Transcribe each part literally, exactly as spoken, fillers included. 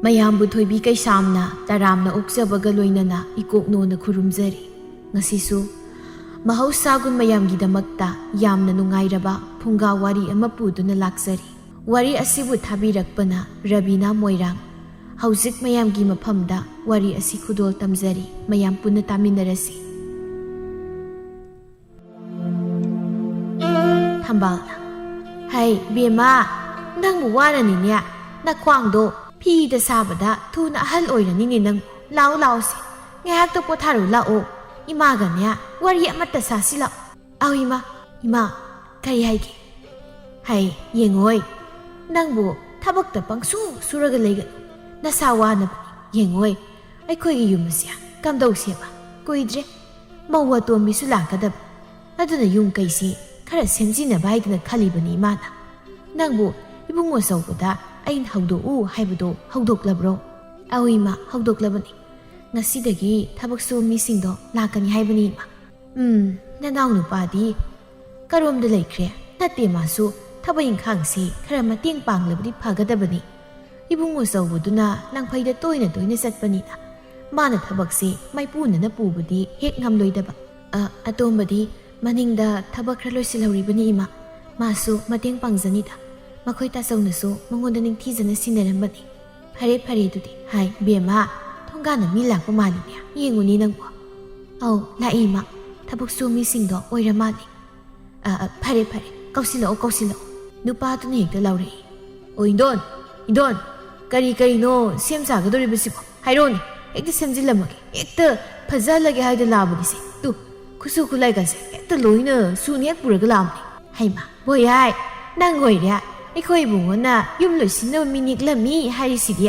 ꯃꯌꯥꯝꯕꯨ ꯊꯣꯏꯕꯤ ꯀꯩꯁꯥꯝꯅ ꯇꯔꯥꯝꯅ ꯑꯣꯛꯆꯕꯒ ꯂꯣꯏꯅꯅ ꯏꯀꯣꯛꯅꯣꯅ ꯈꯨꯔꯨꯝꯖꯔꯤ꯫ ꯉꯁꯤꯁꯨ ꯃꯍꯧꯁꯥꯒꯨꯝ ꯃꯌꯥꯝꯒꯤꯗꯃꯛꯇ ꯌꯥꯝꯅ ꯅꯨꯡꯉꯥꯏꯔꯕ ꯐꯨꯡꯒꯥ ꯋꯥꯔꯤ ꯑꯃ ꯄꯨꯗꯨꯅ ꯂꯥꯛꯆꯔꯤ꯫ ꯋꯥꯔꯤ ꯑꯁꯤꯕꯨ ꯊꯥꯕꯤꯔꯛꯄꯅ ꯔꯕꯤꯅꯥ ꯃꯣꯏꯔꯥꯡ꯫ ꯍꯧꯖꯤꯛ ꯃꯌꯥꯝꯒꯤ ꯃꯐꯝꯗ ꯋꯥꯔꯤ ꯑꯁꯤ ꯈꯨꯗꯣꯜ ꯇꯝꯖꯔꯤ꯫ ꯃꯌꯥꯝ ꯄꯨꯟꯅ ꯇꯥꯃꯤꯟꯅꯔꯁꯤ꯫ ꯊꯝꯕꯥꯜꯅ, "ꯍꯩ, ꯕꯦꯝꯃ, ꯅꯪꯕꯨ ꯋꯥꯔꯅꯤꯅꯦ꯫ ꯅꯈ꯭ꯋꯥꯡꯗꯣ ꯐꯤꯗ ꯁꯥꯕꯗ ꯊꯨꯅ ꯑꯍꯜ ꯑꯣꯏꯔꯅꯤꯅꯦ ꯅꯪ꯫ ꯂꯥꯛꯑꯣ, ꯂꯥꯛꯑꯣꯁꯦ꯫ ꯉꯥꯏꯍꯥꯛꯇ ꯄꯣꯊꯥꯔꯨ ꯂꯥꯛꯑꯣ꯫ ꯏꯃꯥꯒꯅꯦ ꯋꯥꯔꯤ ꯑꯃꯠꯇ ꯁꯥꯁꯤ ꯂꯥꯛꯑꯣ꯫" "ꯑꯧ ꯏꯃꯥ, ꯏꯃꯥ, ꯀꯔꯤ ꯍꯥꯏꯒꯦ?" "ꯍꯩ, ꯌꯦꯡꯉꯣꯏ, ꯅꯪꯕꯨ ꯊꯕꯛꯇ ꯄꯪꯁꯨ ꯁꯨꯔꯒ ꯂꯩꯒꯅꯨ꯫ ꯅꯁꯥ ꯋꯥꯅꯕꯅꯤ꯫ ꯌꯦꯡꯉꯣꯏ, ꯑꯩꯈꯣꯏꯒꯤ ꯌꯨꯝ ꯑꯁꯦ ꯀꯝꯗꯧꯁꯦꯕ? ꯀꯨꯏꯗ꯭ꯔꯦ ꯃꯧ ꯑꯇꯣꯝꯕꯤꯁꯨ ꯂꯥꯛꯀꯗꯕ꯫ ꯑꯗꯨꯅ ꯌꯨꯝ ꯀꯩꯁꯤ ꯈꯔ ꯁꯦꯝꯖꯤꯟꯅꯕ ꯍꯥꯏꯗꯅ ꯈꯜꯂꯤꯕꯅꯤ ꯏꯃꯥꯅ꯫ ꯅꯪꯕꯨ ꯏꯕꯨꯡꯉꯣ ꯑꯆꯧꯕꯗ ꯑꯩꯅ ꯍꯧꯗꯣꯛꯎ ꯍꯥꯏꯕꯗꯣ ꯍꯧꯗꯣꯛꯂꯕ꯭ꯔꯣ?" "ꯑꯧ ꯏꯃꯥ, ꯍꯧꯗꯣꯛꯂꯕꯅꯤ꯫ ꯉꯁꯤꯗꯒꯤ ꯊꯕꯛ ꯁꯨꯕ ꯃꯤꯁꯤꯡꯗꯣ ꯂꯥꯛꯀꯅꯤ ꯍꯥꯏꯕꯅꯤ ꯏꯃꯥ꯫" "ꯎꯝ, ꯅꯅꯥꯎ ꯅꯨꯄꯥꯗꯤ ꯀꯔꯣꯝꯗ ꯂꯩꯈ꯭ꯔꯦ?" "ꯅꯠꯇꯦ, ꯃꯥꯁꯨ ꯊꯕꯛ ꯏꯪꯈꯥꯡꯁꯤ ꯈꯔ ꯃꯇꯦꯡ ꯄꯥꯡꯂꯕꯗꯤ ꯐꯒꯗꯕꯅꯤ꯫ ꯏꯕꯨꯡꯉꯣ ꯑꯆꯧꯕꯗꯨꯅ ꯂꯪꯐꯩꯗ ꯇꯣꯏꯅ ꯇꯣꯏꯅ ꯆꯠꯄꯅꯤꯅ ꯃꯥꯅ ꯊꯕꯛꯁꯤ ꯃꯥꯏꯄꯨꯅꯅ ꯄꯨꯕꯗꯤ ꯍꯦꯛ ꯉꯝꯂꯣꯏꯗꯕ꯫" "ꯑ, ꯑꯇꯣꯝꯕꯗꯤ ꯃꯅꯤꯡꯗ ꯊꯕꯛ ꯈꯔ ꯂꯣꯏꯁꯤꯜꯍꯧꯔꯤꯕꯅꯤ ꯏꯃꯥ꯫ ꯃꯥꯁꯨ ꯃꯇꯦꯡ ꯄꯥꯡꯖꯅꯤꯗ꯫ ꯃꯈꯣꯏ ꯇꯥꯆꯧꯅꯁꯨ ꯃꯉꯣꯟꯗ ꯅꯤꯡꯊꯤꯖꯅ ꯁꯤꯟꯅꯔꯝꯕꯅꯤ꯫" "ꯐꯔꯦ, ꯐꯔꯦ ꯑꯗꯨꯗꯤ꯫ ꯍꯥꯏ, ꯕꯦꯝꯃ, ꯊꯣꯡꯒꯥꯟꯗ ꯃꯤ ꯂꯥꯛꯄ ꯃꯥꯜꯂꯤꯅꯦ꯫ ꯌꯦꯡꯉꯨꯅꯦ ꯅꯪꯕꯨ꯫" "ꯑꯧ, ꯂꯥꯛꯑꯦ ꯏꯃꯥ꯫ ꯊꯕꯛ ꯁꯨꯕ ꯃꯤꯁꯤꯡꯗꯣ ꯑꯣꯏꯔ ꯃꯥꯜꯂꯦ꯫" "ꯑ, ꯑ, ꯐꯔꯦ, ꯐꯔꯦ꯫ ꯀꯧꯁꯤꯜꯂꯛꯑꯣ, ꯀꯧꯁꯤꯜꯂꯛꯑꯣ꯫" ꯅꯨꯄꯥꯗꯨꯅ ꯍꯦꯛꯇ ꯂꯥꯎꯔꯛꯏ꯫ "ꯑꯣ, ꯏꯟꯗꯣꯟ, ꯏꯟꯗꯣꯟ, ꯀꯔꯤ ꯀꯔꯤꯅꯣ ꯁꯦꯝ ꯁꯥꯒꯗꯧꯔꯤꯕꯁꯤꯕꯣ? ꯍꯥꯏꯔꯛꯑꯣꯅꯦ, ꯍꯦꯛꯇ ꯁꯦꯝꯖꯤꯜꯂꯝꯃꯒꯦ꯫ ꯍꯦꯛꯇ ꯐꯖꯍꯜꯂꯒꯦ ꯍꯥꯏꯗ ꯂꯥꯛꯑꯕꯅꯤꯁꯦ꯫ ꯇꯨ, ꯈꯨꯠꯁꯨ ꯈꯨꯠꯂꯥꯏꯒꯁꯦ ꯍꯦꯛꯇ ꯂꯣꯏꯅ ꯁꯨꯅ ꯍꯦꯛ ꯄꯨꯔꯒ ꯂꯥꯛꯑꯕꯅꯦ꯫" "ꯍꯩꯃꯥ, ꯕꯣꯏꯍꯥꯏ, ꯅꯪ ꯑꯣꯏꯔꯦ ꯑꯩꯈꯣꯏ ꯏꯕꯨꯡꯉꯣꯅ ꯌꯨꯝ ꯂꯣꯏꯁꯤꯟꯅꯕ ꯃꯤ ꯅꯦꯛꯂꯝꯃꯤ ꯍꯥꯏꯔꯤꯁꯤꯗꯤ꯫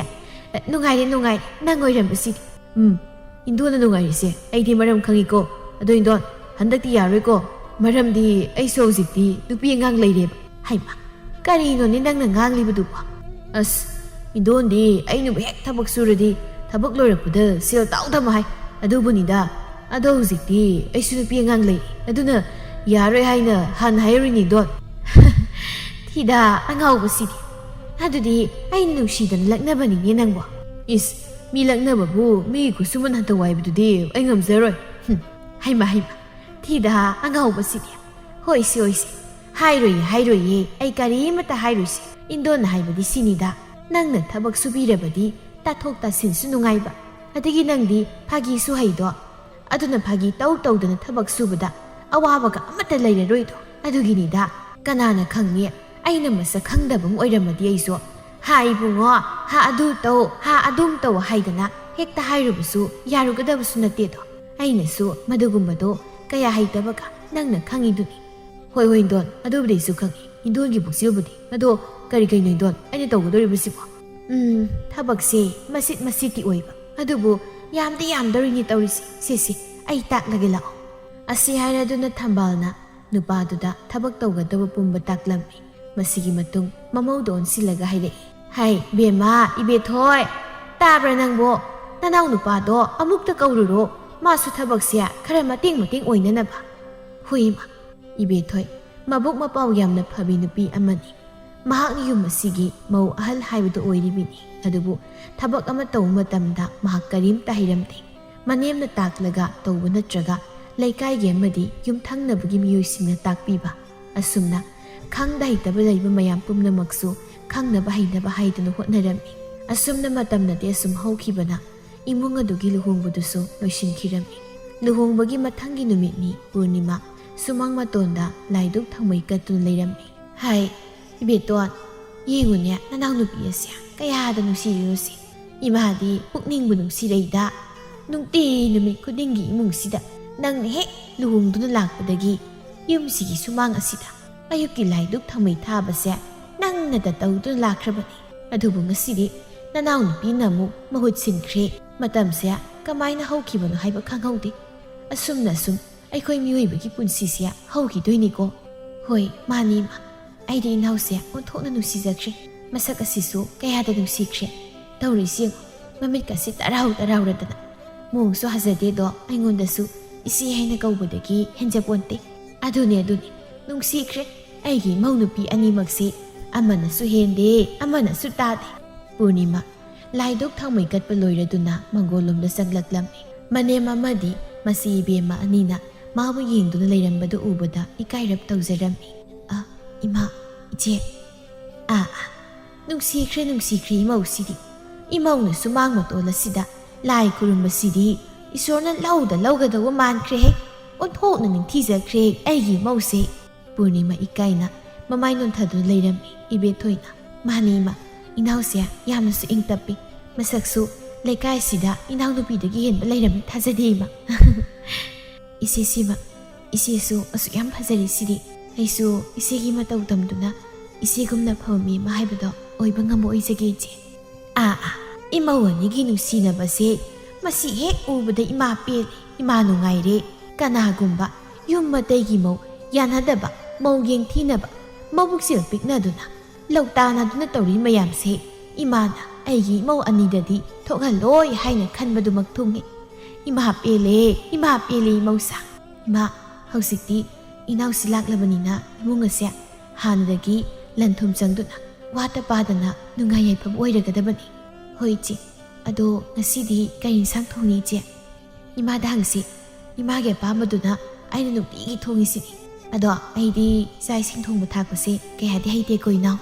ꯅꯨꯡꯉꯥꯏꯔꯦ, ꯅꯨꯡꯉꯥꯏꯔꯦ, ꯅꯪ ꯑꯣꯏꯔꯝꯕꯁꯤꯗꯤ꯫" "ꯎꯝ, ꯏꯟꯗꯣꯟꯅ ꯅꯨꯡꯉꯥꯏꯔꯤꯁꯦ ꯑꯩꯗꯤ ꯃꯔꯝ ꯈꯪꯉꯤꯀꯣ꯫ ꯑꯗꯣ ꯏꯟꯗꯣꯟ, ꯍꯟꯗꯛꯇꯤ ꯌꯥꯔꯣꯏꯀꯣ꯫ ꯃꯔꯝꯗꯤ ꯑꯩꯁꯨ ꯍꯧꯖꯤꯛꯇꯤ ꯅꯨꯄꯤ ꯑꯉꯥꯡ ꯂꯩꯔꯦꯕ꯫" "ꯍꯩꯃꯥ, ꯀꯔꯤꯅꯣꯅꯦ ꯅꯪꯅ ꯉꯥꯡꯂꯤꯕꯗꯨꯕꯣ?" "ꯑꯁ, ꯏꯟꯗꯣꯟꯗꯤ ꯑꯩꯅꯕꯨ ꯍꯦꯛ ꯊꯕꯛ ꯁꯨꯔꯗꯤ ꯊꯕꯛ ꯂꯣꯏꯔꯛꯄꯗ ꯁꯦꯜ ꯇꯥꯎ ꯇꯝꯃ ꯍꯥꯏ꯫ ꯑꯗꯨꯕꯨꯅꯤꯗ꯫ ꯑꯗꯣ ꯍꯧꯖꯤꯛꯇꯤ ꯑꯩꯁꯨ ꯅꯨꯄꯤ ꯑꯉꯥꯡ ꯂꯩꯔꯦ꯫ ꯑꯗꯨꯅ ꯌꯥꯔꯣꯏ ꯍꯥꯏꯅ ꯍꯥꯟꯅ ꯍꯥꯏꯔꯨꯔꯤꯅꯤ ꯏꯟꯗꯣꯟ꯫" "ꯊꯤꯗꯥ ꯑꯉꯥꯎꯕꯁꯤꯗꯤ꯫ ꯑꯗꯨꯗꯤ ꯑꯩꯅ ꯅꯨꯡꯁꯤꯗꯅ ꯂꯛꯅꯕꯅꯤꯅꯦ ꯅꯪꯕꯣ꯫ ꯏꯁ, ꯃꯤ ꯂꯛꯅꯕꯕꯨ ꯃꯤꯒꯤ ꯈꯨꯠꯁꯨꯃꯟ ꯍꯟꯊꯧ ꯍꯥꯏꯕꯗꯨꯗꯤ ꯑꯩ ꯉꯝꯖꯔꯣꯏ꯫ ꯍꯨꯝ, ꯍꯩꯃ ꯍꯩꯃ, ꯊꯤꯗ ꯑꯉꯥꯎꯕꯁꯤꯗꯤ꯫ ꯍꯣꯏꯁꯦ ꯍꯣꯏꯁꯦ, ꯍꯥꯏꯔꯣꯏꯌꯦ ꯍꯥꯏꯔꯣꯏꯌꯦ, ꯑꯩ ꯀꯔꯤꯃꯇ ꯍꯥꯏꯔꯣꯏꯁꯦ꯫ ꯏꯟꯗꯣꯟꯅ ꯍꯥꯏꯕꯗꯤ ꯁꯤꯅꯤꯗ, ꯅꯪꯅ ꯊꯕꯛ ꯁꯨꯕꯤꯔꯕꯗꯤ ꯇꯥꯊꯣꯛ ꯇꯥꯁꯤꯟꯁꯨ ꯅꯨꯡꯉꯥꯏꯕ, ꯑꯗꯒꯤ ꯅꯪꯗꯤ ꯐꯥꯒꯤꯁꯨ ꯍꯩꯗꯣ꯫ ꯑꯗꯨꯅ ꯐꯥꯒꯤ ꯇꯧ ꯇꯧꯗꯅ ꯊꯕꯛ ꯁꯨꯕꯗ ꯑꯋꯥꯕꯒ ꯑꯃꯠꯇ ꯂꯩꯔꯔꯣꯏꯗꯣ꯫ ꯑꯗꯨꯒꯤꯅꯤꯗ, ꯀꯅꯥꯅ ꯈꯪꯉꯤ, ꯑꯩꯅ ꯃꯁꯛ ꯈꯪꯗꯕ ꯑꯃ ꯑꯣꯏꯔꯝꯃꯗꯤ ꯑꯩꯁꯨ, "ꯍꯥ ꯏꯕꯨꯡꯉꯣ, ꯍꯥ ꯑꯗꯨ ꯇꯧ, ꯍꯥ ꯑꯗꯨꯝ ꯇꯧ" ꯍꯥꯏꯗꯅ ꯍꯦꯛꯇ ꯍꯥꯏꯔꯨꯕꯁꯨ ꯌꯥꯔꯨꯒꯗꯕꯁꯨ ꯅꯠꯇꯦꯗꯣ꯫ ꯑꯩꯅꯁꯨ ꯃꯗꯨꯒꯨꯝꯕꯗꯣ ꯀꯌꯥ ꯍꯩꯇꯕꯒ ꯅꯪꯅ ꯈꯪꯉꯤꯗꯨꯅꯤ꯫ ꯍꯣꯏ ꯍꯣꯏ ꯏꯟꯗꯣꯟ, ꯑꯗꯨꯕꯨꯗꯤ ꯑꯩꯁꯨ ꯈꯪꯉꯤ, ꯏꯟꯗꯣꯟꯒꯤ ꯄꯨꯛꯆꯦꯜꯕꯨꯗꯤ꯫ ꯑꯗꯣ ꯀꯔꯤ ꯀꯩꯅꯣ ꯏꯟꯗꯣꯟ ꯑꯩꯅ ꯇꯧꯒꯗꯧꯔꯤꯕꯁꯤꯕꯣ? ꯎꯝ, ꯊꯕꯛꯁꯦ ꯃꯆꯤꯠ ꯃꯆꯤꯠꯇꯤ ꯑꯣꯏꯕ, ꯑꯗꯨꯕꯨ ꯌꯥꯝꯗꯤ ꯌꯥꯝꯗꯧꯔꯤꯅꯤ ꯇꯧꯔꯤꯁꯦ꯫ ꯁꯦ ꯁꯦ, ꯑꯩ ꯇꯥꯛꯂꯒꯦ ꯂꯥꯛꯑꯣ꯫ ꯑꯁꯤ ꯍꯥꯏꯔꯗꯨꯅ ꯊꯝꯕꯥꯜꯅ ꯅꯨꯄꯥꯗꯨꯗ ꯊꯕꯛ ꯇꯧꯒꯗꯕ ꯄꯨꯝꯕ ꯇꯥꯛꯂꯝꯃꯤ꯫ ꯃꯁꯤꯒꯤ ꯃꯇꯨꯡ ꯃꯃꯧꯗ ꯑꯣꯟꯁꯤꯜꯂꯒ ꯍꯥꯏꯔꯛꯏ, "ꯍꯥꯏ ꯕꯦꯝꯃ, ꯏꯕꯦꯊꯣꯏ, ꯇꯥꯕ꯭ꯔꯥ ꯅꯪꯕꯣ? ꯅꯅꯥꯎ ꯅꯨꯄꯥꯗꯣ ꯑꯃꯨꯛꯇ ꯀꯧꯔꯨꯔꯣ, ꯃꯥꯁꯨ ꯊꯕꯛꯁꯦ ꯈꯔ ꯃꯇꯦꯡ ꯃꯇꯦꯡ ꯑꯣꯏꯅꯅꯕ"꯫ ꯍꯣꯏ ꯏꯃꯥ, ꯏꯕꯦꯊꯣꯏ ꯃꯕꯨꯛ ꯃꯄꯥꯎ ꯌꯥꯝꯅ ꯐꯕꯤ ꯅꯨꯄꯤ ꯑꯃꯅꯤ꯫ ꯃꯍꯥꯛꯅ ꯌꯨꯝ ꯑꯁꯤꯒꯤ ꯃꯧ ꯑꯍꯜ ꯍꯥꯏꯕꯗꯨ ꯑꯣꯏꯔꯤꯕꯅꯤ꯫ ꯑꯗꯨꯕꯨ ꯊꯕꯛ ꯑꯃ ꯇꯧꯕ ꯃꯇꯝꯗ ꯃꯍꯥꯛ ꯀꯔꯤꯝꯇ ꯍꯩꯔꯝꯗꯦ꯫ ꯃꯅꯦꯝꯅ ꯇꯥꯛꯂꯒ ꯇꯧꯕ ꯅꯠꯇ꯭ꯔꯒ ꯂꯩꯀꯥꯏꯒꯤ ꯑꯃꯗꯤ ꯌꯨꯝꯊꯪꯅꯕꯒꯤ ꯃꯤꯑꯣꯏꯁꯤꯡꯅ ꯇꯥꯛꯄꯤꯕ꯫ ꯑꯁꯨꯝꯅ ꯈꯪꯗ ꯍꯩꯇꯕ ꯂꯩꯕ ꯃꯌꯥꯝ ꯄꯨꯝꯅꯃꯛꯁꯨ ꯈꯪꯅꯕ ꯍꯩꯅꯕ ꯍꯥꯏꯗꯨꯅ ꯍꯣꯠꯅꯔꯝꯃꯤ꯫ ꯑꯁꯨꯝꯅ ꯃꯇꯝꯅꯗꯤ ꯑꯁꯨꯝ ꯍꯧꯈꯤꯕꯅ ꯏꯃꯨꯡ ꯑꯗꯨꯒꯤ ꯂꯨꯍꯣꯡꯕꯗꯨꯁꯨ ꯂꯣꯏꯁꯤꯟꯈꯤꯔꯝꯃꯤ꯫ ꯂꯨꯍꯣꯡꯕꯒꯤ ꯃꯊꯪꯒꯤ ꯅꯨꯃꯤꯠꯅꯤ ꯄꯨꯔꯅꯤꯃꯥ꯫ ꯁꯨꯃꯥꯡ ꯃꯇꯣꯟꯗ ꯂꯥꯏꯗꯨꯛ ꯊꯥꯎꯃꯩ ꯀꯠꯇꯨꯅ ꯂꯩꯔꯝꯃꯤ꯫ ꯍꯥꯏ, ꯏꯕꯦꯇꯣꯟ, ꯌꯦꯡꯉꯨꯅꯦ, ꯅꯅꯥꯎꯅꯨꯄꯤ ꯑꯁꯦ ꯀꯌꯥꯗ ꯅꯨꯡꯁꯤꯔꯤꯅꯣꯁꯦ꯫ ꯏꯃꯥꯗꯤ ꯄꯨꯛꯅꯤꯡꯕꯨ ꯅꯨꯡꯁꯤꯔꯩꯗ꯫ ꯅꯨꯡꯇꯤ ꯅꯨꯃꯤꯠ ꯈꯨꯗꯤꯡꯒꯤ ꯏꯃꯨꯡꯁꯤꯗ ꯅꯪꯅ ꯍꯦꯛ ꯂꯨꯍꯣꯡꯗꯨꯅ ꯂꯥꯛꯄꯗꯒꯤ ꯌꯨꯝꯁꯤꯒꯤ ꯁꯨꯃꯥꯡ ꯑꯁꯤꯗ ꯑꯌꯨꯛꯀꯤ ꯂꯥꯏꯗꯨꯛ ꯊꯥꯎꯃꯩ ꯊꯥꯕꯁꯦ ꯅꯪꯅꯗ ꯇꯧꯗꯨꯅ ꯂꯥꯛꯈ꯭ꯔꯕꯅꯤ꯫ ꯑꯗꯨꯕꯨ ꯉꯁꯤꯗꯤ ꯅꯅꯥꯎꯅꯨꯄꯤꯅ ꯑꯃꯨꯛ ꯃꯍꯨꯠ ꯁꯤꯟꯈ꯭ꯔꯦ꯫ ꯃꯇꯝꯁꯦ ꯀꯃꯥꯏꯅ ꯍꯧꯈꯤꯕꯅꯣ ꯍꯥꯏꯕ ꯈꯪꯍꯧꯗꯦ꯫ ꯑꯁꯨꯝꯅ ꯁꯨꯝ ꯑꯩꯈꯣꯏ ꯃꯤꯑꯣꯏꯕꯒꯤ ꯄꯨꯟꯁꯤꯁꯦ ꯍꯧꯈꯤꯗꯣꯏꯅꯤꯀꯣ꯫ ꯍꯣꯏ, ꯃꯥꯅꯤ ꯏꯃꯥ꯫ ꯑꯩꯗꯤ ꯏꯅꯥꯎꯁꯦ ꯑꯣꯟꯊꯣꯛꯅ ꯅꯨꯡꯁꯤꯖꯈ꯭ꯔꯦ꯫ ꯃꯁꯛ ꯑꯁꯤꯁꯨ ꯀꯌꯥꯗ ꯅꯨꯡꯁꯤꯈ꯭ꯔꯦ꯫ ꯇꯧꯔꯤꯁꯤ ꯌꯦꯡꯉꯨ, ꯃꯃꯤꯠꯀꯁꯤ ꯇꯔꯥꯎ ꯇꯔꯥꯎꯔꯗꯅ꯫ ꯃꯑꯣꯡꯁꯨ ꯍꯖꯗꯦꯗꯣ, ꯑꯩꯉꯣꯟꯗꯁꯨ ꯏꯆꯦ ꯍꯥꯏꯅ ꯀꯧꯕꯗꯒꯤ ꯍꯦꯟꯖꯄꯣꯟꯇꯦ꯫ ꯑꯗꯨꯅꯦ, ꯑꯗꯨꯅꯦ, ꯅꯨꯡꯁꯤꯈ꯭ꯔꯦ꯫ ꯑꯩꯒꯤ ꯏꯃꯧ ꯅꯨꯄꯤ ꯑꯅꯤꯃꯛꯁꯤ ꯑꯃꯅꯁꯨ ꯍꯦꯟꯗꯦ, ꯑꯃꯅꯁꯨ ꯇꯥꯗꯦ꯫ ꯄꯨꯔꯅꯤꯃꯥ ꯂꯥꯏꯗꯨꯛ ꯊꯥꯎꯃꯩ ꯀꯠꯄ ꯂꯣꯏꯔꯗꯨꯅ ꯃꯪꯒꯣꯜꯂꯣꯝꯗ ꯆꯪꯂꯛꯂꯝꯃꯤ꯫ ꯃꯅꯦꯝ ꯑꯃꯗꯤ ꯃꯁꯤ ꯏꯕꯦꯝꯃ ꯑꯅꯤꯅ ꯃꯥꯕꯨ ꯌꯦꯡꯗꯨꯅ ꯂꯩꯔꯝꯕꯗꯨ ꯎꯕꯗ ꯏꯀꯥꯏꯔꯞ ꯇꯧꯖꯔꯝꯃꯤ꯫ "ꯑ, ꯏꯃꯥ, ꯏꯆꯦ꯫ ꯑꯥ, ꯑꯥ, ꯅꯨꯡꯁꯤꯈ꯭ꯔꯦ, ꯅꯨꯡꯁꯤꯈ꯭ꯔꯦ ꯏꯃꯧꯁꯤꯗꯤ꯫ ꯏꯃꯧꯅꯁꯨ ꯃꯥꯡ ꯃꯇꯣꯜ ꯑꯁꯤꯗ ꯂꯥꯏ ꯈꯨꯔꯨꯝꯕꯁꯤꯗꯤ ꯏꯁꯣꯔꯅ ꯂꯧꯗ ꯂꯧꯒꯗꯧꯕ ꯃꯥꯟꯈ꯭ꯔꯦꯍꯦ꯫ ꯑꯣꯟꯊꯣꯛꯅ ꯅꯤꯡꯊꯤꯖꯈ꯭ꯔꯦ ꯑꯩꯒꯤ ꯏꯃꯧꯁꯦ"꯫ ꯄꯨꯔꯅꯤꯃꯥ ꯏꯀꯥꯏꯅ ꯃꯃꯥꯏ ꯅꯣꯟꯊꯗꯨꯅ ꯂꯩꯔꯝꯃꯤ꯫ ꯏꯕꯦꯊꯣꯏꯅ, "ꯃꯥꯅꯤ ꯏꯃꯥ, ꯏꯅꯥꯎꯁꯦ ꯌꯥꯝꯅꯁꯨ ꯏꯪ ꯇꯞꯄꯤ꯫ ꯃꯁꯛꯁꯨ ꯂꯩꯀꯥꯏꯁꯤꯗ ꯏꯅꯥꯎꯅꯨꯄꯤꯗꯒꯤ ꯍꯦꯟꯕ ꯂꯩꯔꯝꯃꯤ ꯊꯥꯖꯗꯦ ꯏꯃꯥ"꯫ "ꯏꯆꯦꯁꯤꯃ, ꯏꯆꯦꯁꯨ ꯑꯁꯨꯛ ꯌꯥꯝ ꯐꯖꯔꯤꯁꯤꯗꯤ꯫ ꯑꯩꯁꯨ ꯏꯆꯦꯒꯤ ꯃꯇꯧ ꯇꯝꯗꯨꯅ ꯏꯆꯦꯒꯨꯝꯅ ꯐꯕ ꯃꯤ ꯑꯃ ꯍꯥꯏꯕꯗꯣ ꯑꯣꯏꯕ ꯉꯝꯕ ꯑꯣꯏꯖꯒꯦ ꯏꯆꯦ"꯫ "ꯑꯥ, ꯑꯥ, ꯏꯃꯧ ꯑꯅꯤꯒꯤ ꯅꯨꯡꯁꯤꯅꯕꯁꯦ ꯃꯁꯤ ꯍꯦꯛ ꯎꯕꯗ ꯏꯃꯥ ꯄꯦꯜꯂꯦ, ꯏꯃꯥ ꯅꯨꯡꯉꯥꯏꯔꯦ꯫ ꯀꯅꯥꯒꯨꯝꯕ ꯌꯨꯝ ꯑꯇꯩꯒꯤ ꯃꯧ ꯌꯥꯅꯗꯕ, ꯃꯧ ꯌꯦꯡꯊꯤꯅꯕ, ꯃꯕꯨꯛꯆꯦꯜ ꯄꯤꯛꯅꯗꯨꯅ, ꯂꯧꯇꯥꯅꯗꯨꯅ ꯇꯧꯔꯤ ꯃꯌꯥꯝꯁꯦ ꯏꯃꯥꯅ ꯑꯩꯒꯤ ꯏꯃꯧ ꯑꯅꯤꯗꯗꯤ ꯊꯣꯛꯍꯜꯂꯣꯏ ꯍꯥꯏꯅ ꯈꯟꯕꯗꯨꯃꯛ ꯊꯨꯡꯉꯦ꯫ ꯏꯃꯥ ꯄꯦꯜꯂꯦ, ꯏꯃꯥ ꯄꯦꯜꯂꯦ ꯏꯃꯧꯁꯥ꯫ ꯏꯃꯥ, ꯍꯧꯖꯤꯛꯇꯤ ꯏꯅꯥꯎꯁꯤ ꯂꯥꯛꯂꯕꯅꯤꯅ ꯏꯃꯨꯡ ꯑꯁꯦ ꯍꯥꯟꯅꯗꯒꯤ ꯂꯟ ꯊꯨꯝ ꯆꯪꯗꯨꯅ ꯋꯥꯠꯇ ꯄꯥꯗꯅ ꯅꯨꯡꯉꯥꯏ ꯌꯥꯏꯐꯕ ꯑꯣꯏꯔꯒꯗꯕꯅꯤ"꯫ "ꯍꯣꯏ ꯏꯆꯦ, ꯑꯗꯣ ꯉꯁꯤꯗꯤ ꯀꯔꯤ ꯏꯟꯁꯥꯡ ꯊꯣꯡꯅꯤ ꯏꯆꯦ?" "ꯏꯃꯥꯗ ꯍꯪꯁꯤ꯫ ꯏꯃꯥꯒꯤ ꯑꯄꯥꯝꯕꯗꯨꯅ ꯑꯩꯅ ꯅꯨꯡꯇꯤꯒꯤ ꯊꯣꯡꯉꯤꯁꯤꯅꯤ꯫ ꯑꯗꯣ ꯑꯩꯗꯤ ꯆꯥꯛ ꯏꯁꯤꯡ ꯊꯣꯡꯕ ꯊꯥꯛꯄꯁꯦ ꯀꯌꯥꯗꯤ ꯍꯩꯇꯦꯀꯣ ꯏꯅꯥꯎ"꯫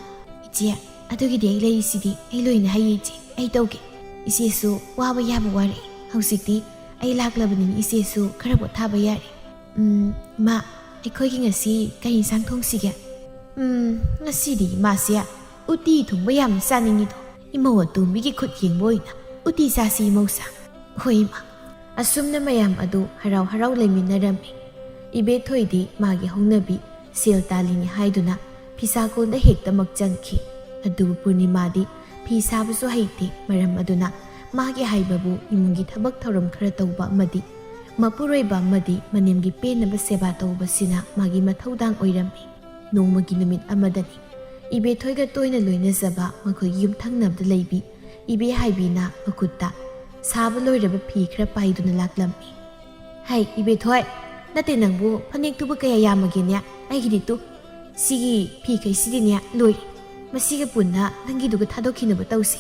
"ꯏꯆꯦ, ꯑꯗꯨꯒꯤꯗꯤ ꯑꯩ ꯂꯩꯔꯤꯁꯤꯗꯤ, ꯑꯩ ꯂꯣꯏꯅ ꯍꯩꯌꯦ ꯏꯆꯦ, ꯑꯩ ꯇꯧꯒꯦ꯫ ꯏꯆꯦꯁꯨ ꯋꯥꯕ ꯌꯥꯕ ꯋꯥꯔꯦ꯫ ꯍꯧꯖꯤꯛꯇꯤ ꯑꯩ ꯂꯥꯛꯂꯕꯅꯤꯅ ꯏꯆꯦꯁꯨ ꯈꯔ ꯄꯣꯊꯥꯕ ꯌꯥꯔꯦ"꯫ "ꯎꯝ, ꯏꯃꯥ, ꯑꯩꯈꯣꯏꯒꯤ ꯉꯁꯤ ꯀꯔꯤ ꯏꯟꯁꯥꯡ ꯊꯣꯡꯁꯤꯒꯦ?" "ꯎꯝ, ꯉꯁꯤꯗꯤ ꯏꯃꯥꯁꯦ ꯎꯇꯤ ꯊꯣꯡꯕ ꯌꯥꯝꯅ ꯆꯥꯅꯤꯡꯉꯤꯗꯣ꯫ ꯏꯃꯧ ꯑꯇꯣꯝꯕꯤꯒꯤ ꯈꯨꯠ ꯌꯦꯡꯕ ꯑꯣꯏꯅ ꯎꯇꯤ ꯆꯥꯁꯤ ꯏꯃꯧꯁꯥ"꯫ "ꯍꯣꯏ ꯏꯃꯥ"꯫ ꯑꯁꯨꯝꯅ ꯃꯌꯥꯝ ꯑꯗꯨ ꯍꯔꯥꯎ ꯍꯔꯥꯎ ꯂꯩꯃꯤꯟꯅꯔꯝꯃꯤ꯫ ꯏꯕꯦꯊꯣꯏꯗꯤ ꯃꯥꯒꯤ ꯍꯧꯅꯕꯤ ꯁꯦꯜ ꯇꯥꯜꯂꯤꯅꯤ ꯍꯥꯏꯗꯨꯅ ꯐꯤꯁꯥꯀꯣꯟꯗ ꯍꯦꯛꯇꯃꯛ ꯆꯪꯈꯤ꯫ ꯑꯗꯨꯕꯨ ꯄꯨꯔꯅꯤꯃꯥꯗꯤ ꯐꯤ ꯁꯥꯕꯁꯨ ꯍꯩꯇꯦ꯫ ꯃꯔꯝ ꯑꯗꯨꯅ ꯃꯥꯒꯤ ꯍꯥꯏꯕꯕꯨ ꯏꯃꯨꯡꯒꯤ ꯊꯕꯛ ꯊꯧꯔꯝ ꯈꯔ ꯇꯧꯕ ꯑꯃꯗꯤ ꯃꯄꯨꯔꯣꯏꯕ ꯑꯃꯗꯤ ꯃꯅꯦꯝꯒꯤ ꯄꯦꯟꯅꯕ ꯁꯦꯕꯥ ꯇꯧꯕꯁꯤꯅ ꯃꯥꯒꯤ ꯃꯊꯧꯗꯥꯡ ꯑꯣꯏꯔꯝꯃꯤ꯫ ꯅꯣꯡꯃꯒꯤ ꯅꯨꯃꯤꯠ ꯑꯃꯗꯅꯤ ꯏꯕꯦꯊꯣꯏꯒ ꯇꯣꯏꯅ ꯂꯣꯏꯅꯖꯕ ꯃꯈꯣꯏꯒꯤ ꯌꯨꯝꯊꯪꯅꯕꯗ ꯂꯩꯕꯤ ꯏꯕꯦ ꯍꯥꯏꯕꯤꯅ ꯃꯈꯨꯠꯇ ꯁꯥꯕ ꯂꯣꯏꯔꯕ ꯐꯤ ꯈꯔ ꯄꯥꯏꯗꯨꯅ ꯂꯥꯛꯂꯝꯃꯤ꯫ "ꯍꯩ, ꯏꯕꯦꯊꯣꯏ, ꯅꯠꯇꯦ ꯅꯪꯕꯨ ꯐꯅꯦꯛꯇꯨꯕꯨ ꯀꯌꯥ ꯌꯥꯝꯃꯒꯦꯅꯦ? ꯑꯩꯒꯤꯗꯤ ꯇꯨ, ꯁꯤꯒꯤ ꯐꯤꯈꯩꯁꯤꯗꯤꯅꯦ ꯂꯣꯏꯔꯦ꯫ ꯃꯁꯤꯒ ꯄꯨꯟꯅ ꯅꯪꯒꯤꯗꯨꯒ ꯊꯥꯗꯣꯛꯈꯤꯅꯕ ꯇꯧꯁꯤ꯫